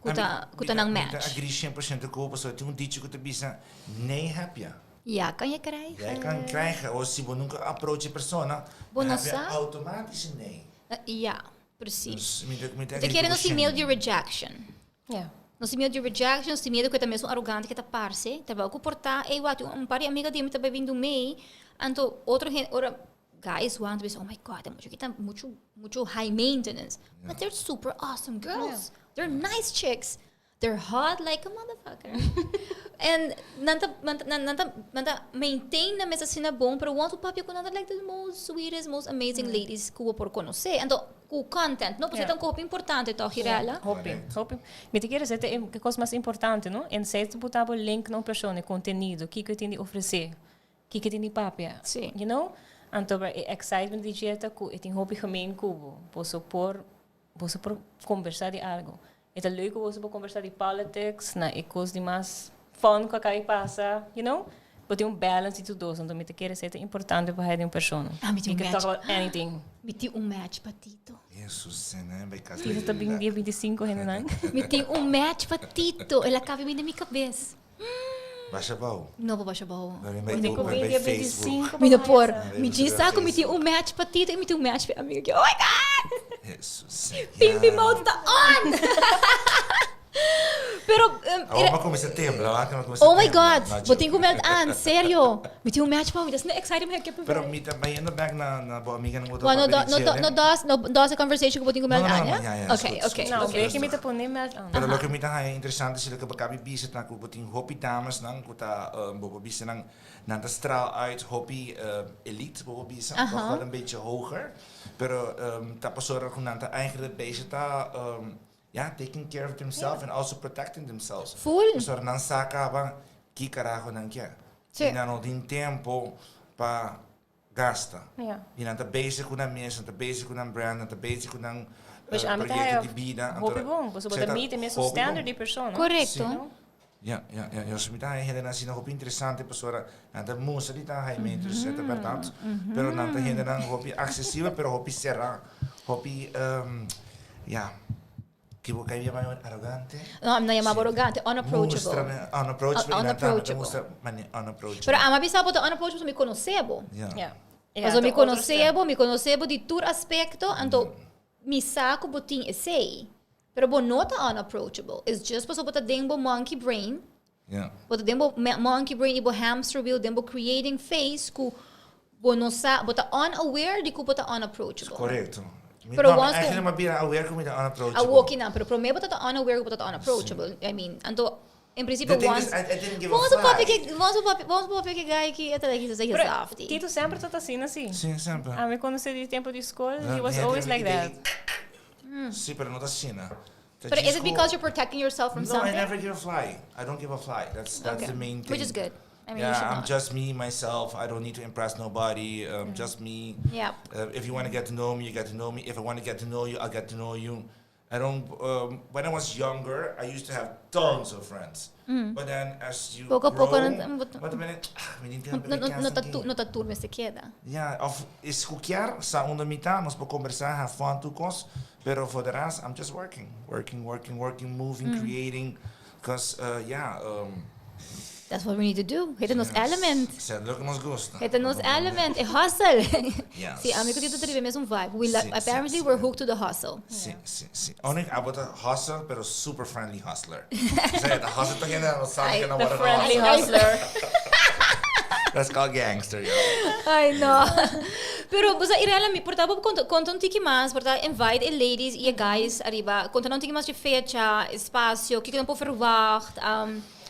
B: cu ta cu ta nan match.
D: Mi ta agree 100% cu bo pasobra tin un dicho cu ta bisa nee heb je.
B: Ja kan je krijgen.
D: Jij kan krijgen o si bo nunca approach e persona
B: Bo no
D: dan heb je
B: sa.
D: automatisch een nee.
B: Ja, precies.
D: Dus mi ta
B: Mi ta
D: agree
B: kere
D: cu
B: nos
D: bo
B: tin miedo di
D: shen.
B: rejection.
C: Ja.
B: Nos tin miedo di rejection, nos tin miedo ku e ta mesun arogante ku e ta parse. Terwijl ku por ta, ey wak, un par di amiga di mi ta bai bin dumei, anto otro hende, ora guys wak ta bisa, oh my God, e mucha aki ta muchu, muchu high maintenance. But they're super awesome girls. They're nice chicks. They're hot like a motherfucker. And nan ta, nan ta, nan ta, nan ta maintain nan mes asina bon, pero wou papia ku nan ta like the most sweetest, most amazing ladies ku bo por konosé. Anto, ku content, no? Pasobra ta un kos hopi importante tòg, Girella?
C: Hopi, hopi. Mi ta kere sete e kos mas importante, no? En sey bo ta bo link na un persona, e contenido, kiko e tin di ofresé, kiko e tin di papia.
B: Sí.
C: You know? Anto e excitement di dje ta ku e tin hopi gemeen ku bo. Boso por, boso por kombersá di algo. E ta leuk ku boso por kombersá di politics, na e kos di mas fun ku a kaba di pasa, you know? Bo tin un balance di tur dos, anto mi ta kere esei ta importante pa haya di un persona.
B: Ah, mi tin
C: You
B: un
C: can
B: match.
C: talk about anything.
B: Mi tin un match pa Tito.
D: Jesus, ne, bai casa
C: Tito ta bin dia 25 hendenan.
B: Mi tin un match pa Tito. El a kaba bin den mi kabes.
D: Basha bou.
B: No por basha bou.
D: Bai bai
C: Tin ku
D: bai
C: bin dia
D: Facebook.
C: 25
B: Mi no por.
D: Bai
B: Mi djis sa ku mi tin
D: Facebook.
B: un match pa Tito i mi tin un match pa e amiga aki. Oh my God!
D: Jesus.
B: Pimpi mode ta on! Pero,
D: Awor mi a kuminsá tembla, wak, mi a kuminsá
B: Oh my
D: tembla.
B: God!
D: No
B: Bo tin
D: joke.
B: ku meld aan, serio. Mi tin un match pa mi. Ta asina excited mi ke
D: Pero mi ta bayendo bek na na bo amiganan ku ta
B: Bueno,
D: papia
B: no
D: di
B: no
D: chele.
B: no dos no dos e conversation ku bo tin ku
D: No,
B: meld
D: no, no,
B: aan, ya?
D: ya, ya,
B: Okay,
D: is goed, is
B: okay,
D: goed,
C: No,
B: okay.
C: weet je mi ta pone meld aan.
D: Pero loke mi ta haña interesante si loke bo kabi bisa ta ku bo tin hopi damesnan ku ta bo por bisa nan nan ta straal uit hopi elite bo por bisa, toch wel een beetje hoger. Pero ta pasobra ku nan ta eigenlijk bezig ta ya, taking care of themselves and also protecting themselves.
B: Full.
D: Pasobra nan sa kaba ki karaho nan kier.
B: Sí.
D: I nan no tin tempo pa gasta.
C: Ja.
D: I nan ta bezig ku nan mes, nan ta bezig ku nan brand, nan ta bezig ku nan
C: Pues ami ta
D: proyecto
C: haya
D: di bida.
C: hopi bon, pasobra bo ta meet e mesun standard di persona.
B: Correcto.
D: Sí. Ja, ja, ja, ja. So mi ta haya hendenan asina hopi interesante pasobra nan ta mustra di ta haya metros, e ta berdad. Pero nan ta hendenan hopi accesibel pero hopi será, hopi, ja, ki bo kai yama arrogante?
B: No, mi no yama bo arrogante, unapproachable.
D: Mustra mi unapproachable, y nan ta
B: Unapproachable.
D: mustra mane unapproachable.
B: Pero ama bisa bo ta unapproachable pasobra mi conoce bo.
D: Ja.
C: Ja.
B: Pasobra mi conoce bo, mi conoce bo di tur aspecto, anto mi sa cu bo tin esey. Pero bo no ta unapproachable. It's just pasobra bo ta den bo monkey brain.
D: Yeah.
B: Bo ta den bo monkey brain y bo hamster wheel, den bo creating phase cu bo no sa, bo ta unaware di cu bo ta unapproachable.
D: Correcto. Mi,
B: Pero
D: no, mi
B: once cu-
D: eigenlijk mi a bira aware cu mi ta unapproachable.
B: Awoki nan, pero prome bo ta unaware cu bo ta unapproachable. I mean, anto, en principio
D: The thing
B: once...
D: is, I didn't give a
B: Vamos
D: fly.
B: papia que, vamos papia, vamos papia que guy ki, eta like, he's like
C: Pero
B: softy.
C: Tito semper ta asina, si.
D: Si, semper.
C: Ami conoce di tempo di school, he was
D: Ja,
C: always like that.
D: Si, pero no ta asina. Ta
B: But is it
D: djis
B: because you're protecting yourself from
D: No,
B: something?
D: I never give a fly. I don't give a fly. That's
B: Okay.
D: the main thing.
B: Which is good. I mean, you
D: yeah,
B: should
D: I'm
B: not.
D: just me, myself. I don't need to impress nobody. Just me.
B: Yep.
D: If you want to get to know me, you get to know me. If I want to get to know you, I'll get to know you. I don't. When I was younger, I used to have tons of friends. But then as you
B: Poco a
D: grow,
B: poco no-
D: but then, ah, mi tin
B: No, no, no, ta
D: tu,
B: tu, no ta tur mester keda.
D: Ja, of is cu kier, sa unda mi ta, nos por conversa, have fun, tur cos, pero for the rest, I'm just working, working, working, working, moving, creating, cause, yeah,
B: That's what we need to do. Heta nos element.
D: Sa loke nos gusta.
B: Heta nos element, e hustle.
D: Yes.
B: Si, ami cu Tito ta riba e mesun vibe. We
D: Si,
B: apparently
D: si,
B: we're hooked to the hustle.
D: Si, si, si. Onik abo ta hustle, pero super friendly hustler. Sa, ta hustle ta hende no sabi que no
C: The
D: word
C: friendly
D: hustle.
C: hustler.
D: That's called gangster, yo.
B: Ay, no. Pero, bo sa, Irela, mi por ta bo conta, conta un tiki mas, por ta invite e ladies y e guys ariba, conta nan un tiki mas di fecha, espacio, kiko nan por verwacht,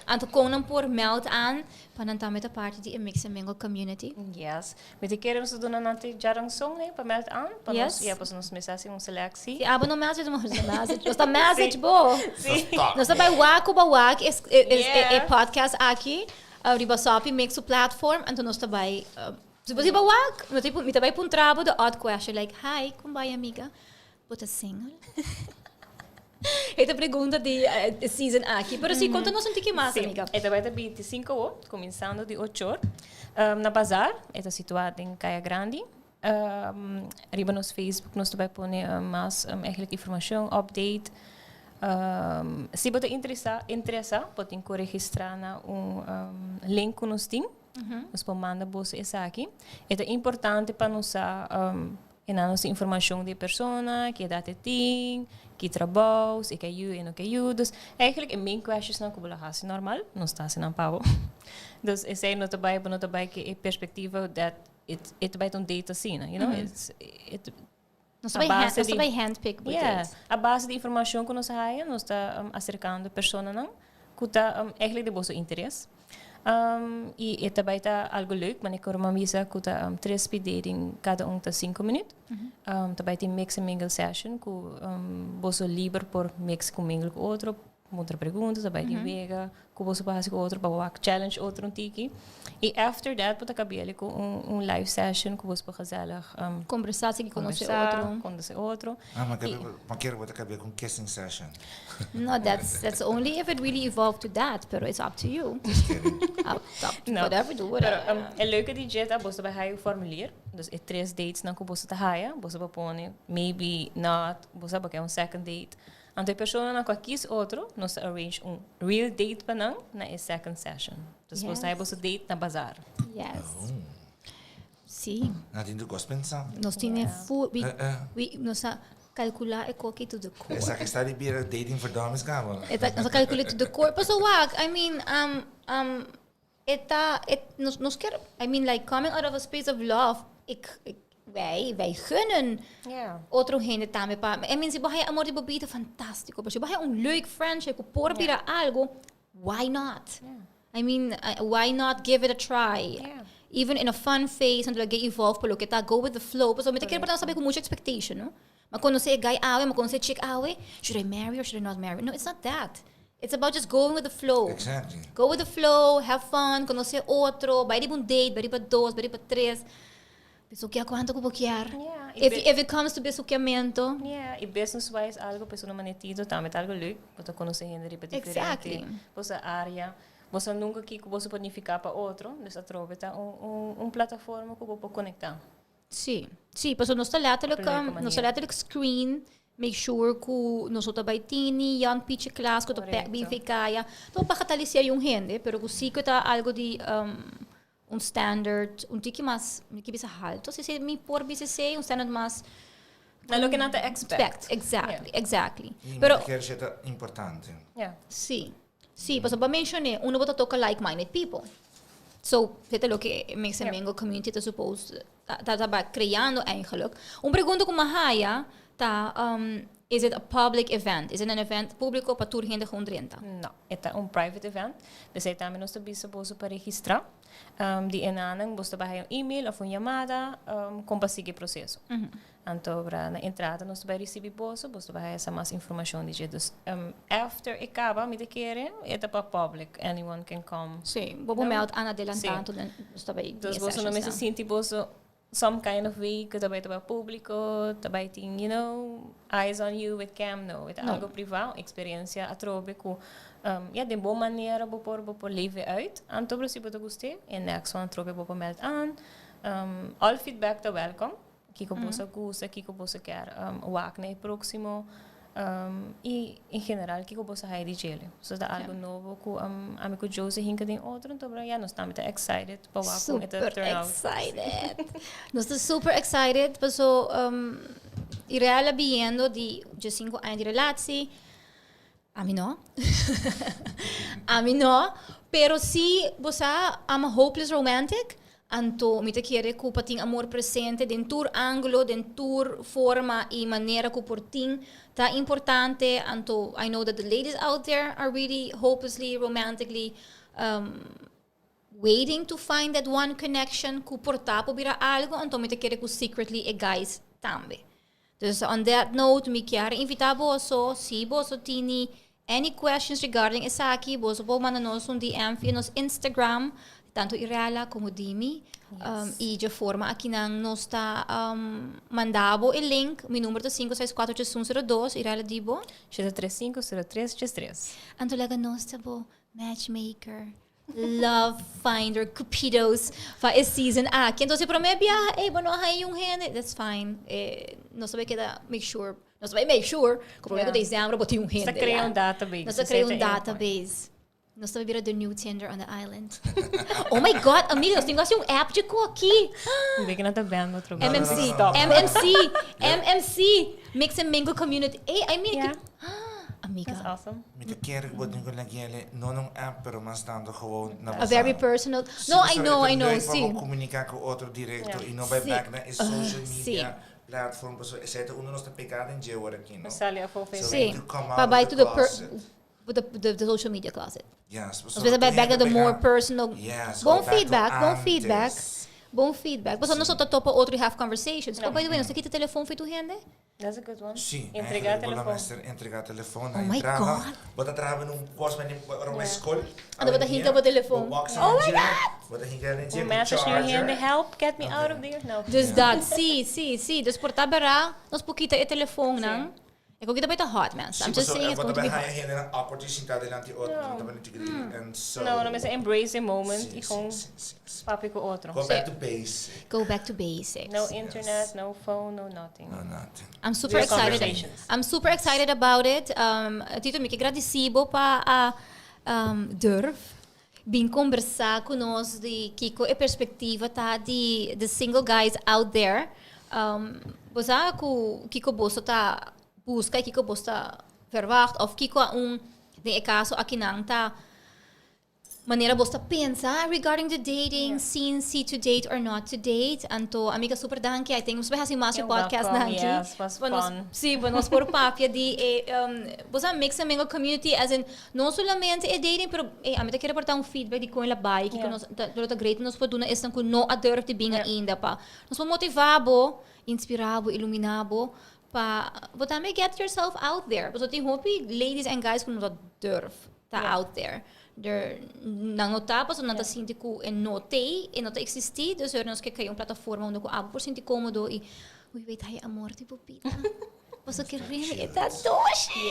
B: anto con nan por meld aan, pa nan tambe ta parti di e Mix and Mingle community.
C: Yes. Mi ta kere nos ta duna nan te djaranson, nee, pa meld aan, pa nos,
B: Yes.
C: ja, pasobra nos mester haci un selectie.
B: Si abo no message, nos ta message. Nos ta message bo.
C: Si.
B: Nos ta bay wak cu ba wak es, e, e, e, e podcast aki. Riba Soppy Mix su platform, anto nos ta bai, si bo riba wak, mi ta mi ta bai puntra bo the odd question like, hi, con bai amiga? Bo ta single? E ta pregunta di e season aki. Pero si, conta nos un tiki mas,
C: Si,
B: amiga.
C: e ta bai ta 25 o, cuminsando di ocho or, na Bazaar, e ta situa den Caya Grandi. Riba nos Facebook nos ta bai pone mas eigenlijk informacion, update. Si bo ta interesa, interesa, bo tin cu registra na un link cu nos tin. Nos por manda boso esaki. E ta importante pa nos sa. E nan nos informacion di persona, ki edad e tin, ki trabou, si e ke yu, e no ke yu. Dus eigenlijk e main questions nan ku bo lo hasi normal, nos ta hasi nan pa bo. Dus esei no ta bai, bo no ta bai ku e perspectiva dat it e ta bai ta un date asina, you know, it's it
B: Nos ta bai hand, nos ta bai handpick bo
C: Yeah,
B: date.
C: a base di informacion ku nos a haya, nos ta acercando personanan ku ta eigenlijk di boso interes. Y e ta bay ta algo leuk, mane cu Roman bisa cu ta tres speed dating, cada un ta 5 minuut. Ta bay tin mix and mingle session cu boso liber por mix cu mingle cu otro, puntra pregunta, ta bay tin wega cu boso por haci cu otro pa wak challenge otro un tiki. Y after that bo ta cabia cu un live session cu boso por gezellig
B: Conversa, sigui conoce
C: conversa,
B: otro.
C: conoce otro.
D: Ah, maar maar kier bo ta cabia cu un kissing session.
B: No, that's only if it really evolved to that, pero it's up to you.
D: Just kidding.
B: Up to
C: No.
B: whatever, do whatever.
C: Pero e leuke di dje ta boso ta bai haya un formulier. Dus e tres dates nan ku boso ta haya, boso por pone maybe, not, bo sa bo ke un second date. Anto e personanan ku a kies otro, nos ta arrange un real date pa nan na e second session. Dus boso ta haya boso date na bazaar.
B: Yes. Sí.
D: Nan tin tur kos pensa.
B: Nos tin e full, we, we, nos a calcula e koki to the core.
D: Esaki sta di bira dating for dummies kaba.
B: E ta, nos a calcula to the core. Paso wak, I mean, um, um, e ta, e, nos, nos kier, I mean like coming out of a space of love, ik, ik, wij, wij gunnen otro hende tambe pa, I mean si bo haya amor di bo bida, fantastico, pero si bo haya un leuk friendship ku por bira algo, why not? I mean, why not give it a try? Even in a fun phase, anto loke evolve pa loke ta, go with the flow. Pasobra mi ta kere por nan sabi ku mucho expectation, no? Mi a konosé e guy awe, mi a konosé e chick awe, should I marry or should I not marry? No, it's not that. It's about just going with the flow. Go with the flow, have fun, konosé otro, bai riba un date, bai riba dos, bai riba tres. Besukia kuantu ku bo kier.
C: Yeah,
B: If it comes to besukiamento.
C: Yeah, y business wise algo pues una manetito tambe ta algo leuk. Bo ta conoce hende riba diferente boso area. Bo sa nunca kico boso por nifica pa otro. Dus atrobe ta un plataforma cu bo por conecta.
B: Sí, sí, pasobra nos ta letterlijk,
C: Op een leuke
B: nos ta
C: manier.
B: letterlijk screen, make sure cu nos no ta bay tini Jan Pietje Klaas cu ta pek bin vekaya. No pa bagatelisera un hende, pero cu si cu ta algo di un standard un tiki mas, mi ke bisa halto, si si mi por bisa esey, un standard mas
C: Na loke nan ta expect.
B: Expect, exactly, exactly.
D: Y mi
B: Pero
D: ta kere si ta importante.
B: Sí, sí, pasobra bo a mencion'é, uno bo ta toca like-minded people. So, esei ta loke e Mix and Mingle community ta supposed ta ta ta creando eigenlijk. Un pregunta ku mi a haya ta, is it a public event? Is it an event publico pa tur hende gewoon drenta?
C: No, e ta un private event. P'esei tambe nos ta bisa boso pa registrá. Di e nanan boso ta bai haya un email òf un yamada kon pa sigui e proseso. Anto ora na entrada nos ta bai risibi boso, boso ta bai haya sa mas informashon di dje. Dus after e kaba mi ta kere e ta pa public, anyone can come.
B: Sí, bo por meld aan adelantá anto nos ta bai
C: Dus boso no mester sinti boso some kind of way ku ta bai ta bai público, ta bai tin, you know, eyes on you with cam, no. E ta algo privá, un experiencia atrobe ku, ya, den bo manera bo por bo por leef e uit. Anto pero si bo ta gust'é, e next one atrobe bo por meld aan. All feedback ta welcome. Kiko boso a gusta, kiko boso kier wak na e próximo y en general kiko boso haya di djele. So ta algo nobo ku ami ku Josie hinka den otro, enton ya nos tambe ta excited pa wak kon e ta
B: Super
C: turn out.
B: excited. Nos ta super excited paso Irel a biendo di djesinku aña di relatie. Ami no. Ami no. Pero si bo sa, I'm a hopeless romantic. Anto mi ta kere ku pa tin amor presente den tur angulo, den tur forma i manera ku por tin ta importante. Anto I know that the ladies out there are really hopelessly romantically waiting to find that one connection ku por ta por bira algo. Anto mi ta kere ku secretly e guys tambe. Dus on that note mi kier invita boso, si boso tini any questions regarding esaki, boso por manda nos un DM via nos Instagram, tanto Irela como Dimi. Y dje forma akinan nos ta manda bo e link. Mi number ta 5648102, Irela di bo?
C: 7350333.
B: Anto laga nos ta bo matchmaker. Love finder cupidos pa e season aki. Entonces prome biaha, ey, bo no a haña un hende, that's fine. Eh, nos ta bay keda make sure, nos ta bay make sure ku prome ku december bo tin un
C: Nos ta
B: hende
C: crea
B: ya.
C: un database.
B: Nos ta crea un database. Nos ta bira the new Tinder on the island. Oh my God, amiga, nos tin ku hasi un app dje ku aki.
C: Ve ku nan ta band otro bes.
B: MMC,
C: Stop.
B: MMC, MMC, Mix and Mingle Community. Ey, I mean,
C: Yeah.
B: Amiga.
C: That's awesome.
D: Mi ta kere ku bo tin ku laguele no na un app pero mas tanto gewoon na
B: A very personal. No, I know, I know,
D: si.
B: si.
D: Pa bo komuniká ku otro direkto
C: Yeah.
D: i no bai
B: Si.
D: bek na e social
B: Si.
D: media platform pasobra esei ta unda nos ta pegá den dje ora aki, no?
C: Sali afó
D: So
C: Facebook.
D: we
B: Si.
D: need to come
B: Pa
D: out
B: bai
D: of
B: to
D: the
B: the per,
D: closet.
B: the, the, the social media closet.
D: Yes,
B: Nos mester bai back na the more personal.
D: Yes,
B: Bon
D: go back to
B: feedback, bon feedback.
D: antes.
B: Bon feedback. Pasobra nos no ta topa otro y have conversations. Oh, by the way, nos ta kita telefon for tur hende?
C: That's a good one.
D: Sí,
C: Entrega
D: eigenlijk bo lo
C: telefon.
D: mester entrega telefon na
B: Oh my
D: entrada.
B: God.
D: Bo ta traha den un kos mane ora bo skol.
B: Ando bo ta hinka bo telefon.
D: Oh my God! Bo ta hinka den dje
C: Un
D: ku
C: message nu
D: charger.
C: hende, help, get me out of there. No.
B: Dus dat, sí, sí, sí. Dus por ta bera, nos por kita e telefonnan. E koki ta bai ta hot, mens. I'm just saying it's going to be hot.
D: Haya hendenan awkward sinta dilanti otro, no ta bani tigri. And so.
C: No, no mester embrace the moment
D: Sí,
C: y gewoon
D: sí, sí, sí.
C: papia cu otro.
D: Go back to basic.
B: Go back to basics.
C: No internet, no phone, no nothing.
D: No nothing.
B: I'm super
C: Real
B: excited.
C: conversations.
B: I'm super excited about it. Um, Tito, mi ke gradisi bo pa a um, durf bin kombersá ku nos di kiko e perspektiva ta di the single guys out there. Um, bo sa ku kiko boso ta buska i kiko boso ta verwacht of kiko a un den e kaso akinan ta manera boso ta pensa regarding the dating scene, si to date or not to date. Anto, amiga, super danki. I think nos bai hasi mas
C: You're
B: podcast
C: welcome.
B: danki.
C: Yes, was
B: Pa nos,
C: fun.
B: sí, pa nos por papia di e, bo sa mix and mingle community as in no solamente e dating, pero eh, ami ta kere por ta un feedback di kon el a bai, kiko nos ta, lo ta great nos por duna esnan ku no a durf di bin ainda pa nos por motivá bo, inspirá bo, iluminá bo pa bo tambe get yourself out there. Pasobra tin hopi ladies and guys ku no ta durf ta out there. Der, nan no ta pasobra nan ta sinti ku e no t'ei, e no ta eksistí, dus nos ke krea un plataforma unda ku abo por sinti kómodo i wie weet haya amor di bo bida. Pasobra ke rende e ta doshi.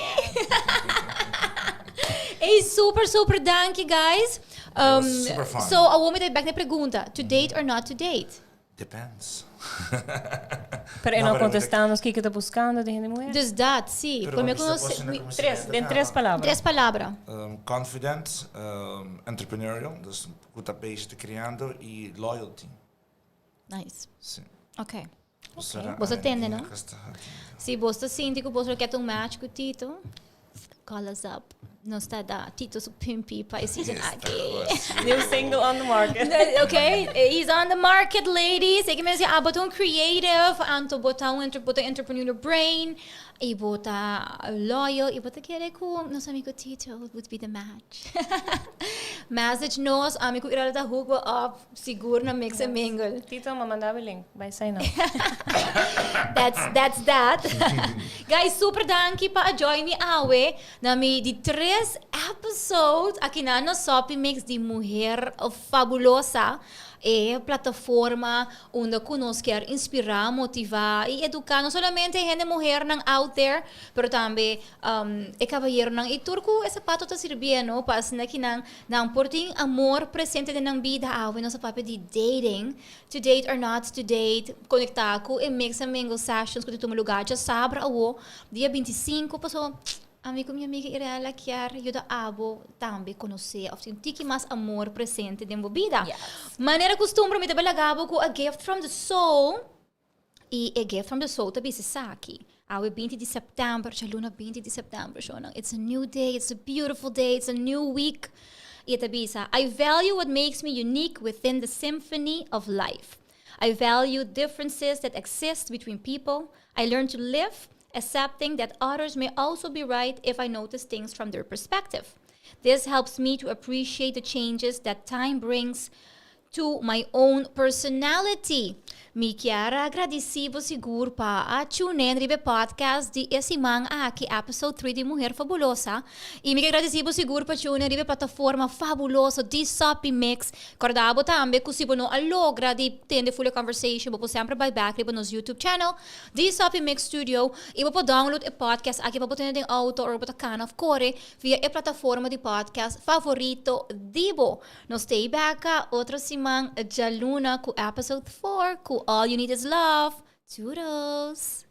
B: Ey, super, super danki guys.
D: It was super fun.
B: So, awor mi ta bek na e pregunta, to date or not to date?
D: Depends.
C: Pero e
D: No,
C: no
D: pero
C: contesta nos kiko ta buscando den hende muher.
B: Dus dat, sí.
D: Pero
B: Prome
D: bo
B: ku
D: bisa
B: nos,
D: boso na
B: mi,
D: como
C: Tres,
D: se
C: den tres
D: caba.
C: palabra.
B: tres palabra.
D: Confident, entrepreneurial, dus ku ta bezig ta creando y loyalty.
B: Nice.
D: Sí.
B: Ok.
D: Será
B: Bo ta tende, no?
D: Ka sta hati.
B: Si bo ta sinti ku bo lo get un match ku Tito, call us up. Nos ta da Tito su pimpi pa e season aki.
C: New single on the market.
B: Okay, he's on the market, ladies. E ke men si ah, bo ta un creative, anto bo ta un bo ta entrepreneur brain, y bo ta loyal, y bo ta kere ku nos amigo Tito would be the match. Message nos, ami ku Irala ta hook bo up, sigur na mix and mingle.
C: Tito, m'a manda bo e link. Bai sign up.
B: That's that's that. Guys, super danki pa a join mi awe na mi di tres episode aki na nos Soppy Mix di Mujer Fabulosa. E plataforma unda cu nos kier inspira, motiva y educa no solamente hende muhernan out there, pero tambe e caballeronan y tur cu e zapato ta sirbié no pa asina ki nan nan por tin amor presente den nan bida. Awe nos a papia di dating, to date or not to date, conecta cu e Mix and Mingle Sessions cu ta tuma lugar djasabra awo, dia 25, paso ami cu mi amiga Irela kier yuda abo tambe conoce of tin un tiki mas amor presente den bo bida. Manera custumbra mi ta bay laga bo cu a gift from the soul y e gift from the soul ta bisa esaki, Awe 20 di september, djaluna 20 di september, shownan, it's a new day, it's a beautiful day, it's a new week. Y e ta bisa, I value what makes me unique within the symphony of life. I value differences that exist between people. I learn to live accepting that others may also be right if I notice things from their perspective. This helps me to appreciate the changes that time brings to my own personality. Mi kier a gradisí bo sigur pa a tune in riba e podcast di e siman aki, episode 3 di Muher Fabulosa. Y mi ke gradisí bo sigur pa tune in riba e plataforma fabuloso di Soppy Mix. Corda bo tambe cu si bo no a logra di tende full e conversation, bo por semper bai back riba nos YouTube channel di Soppy Mix Studio y bo por download e podcast aki pa bo tende den auto ora bo ta cana of core via e plataforma di podcast favorito di bo. Nos ta ei bek otro siman djaluna ku episode 4 ku All You Need Is Love. Toodles!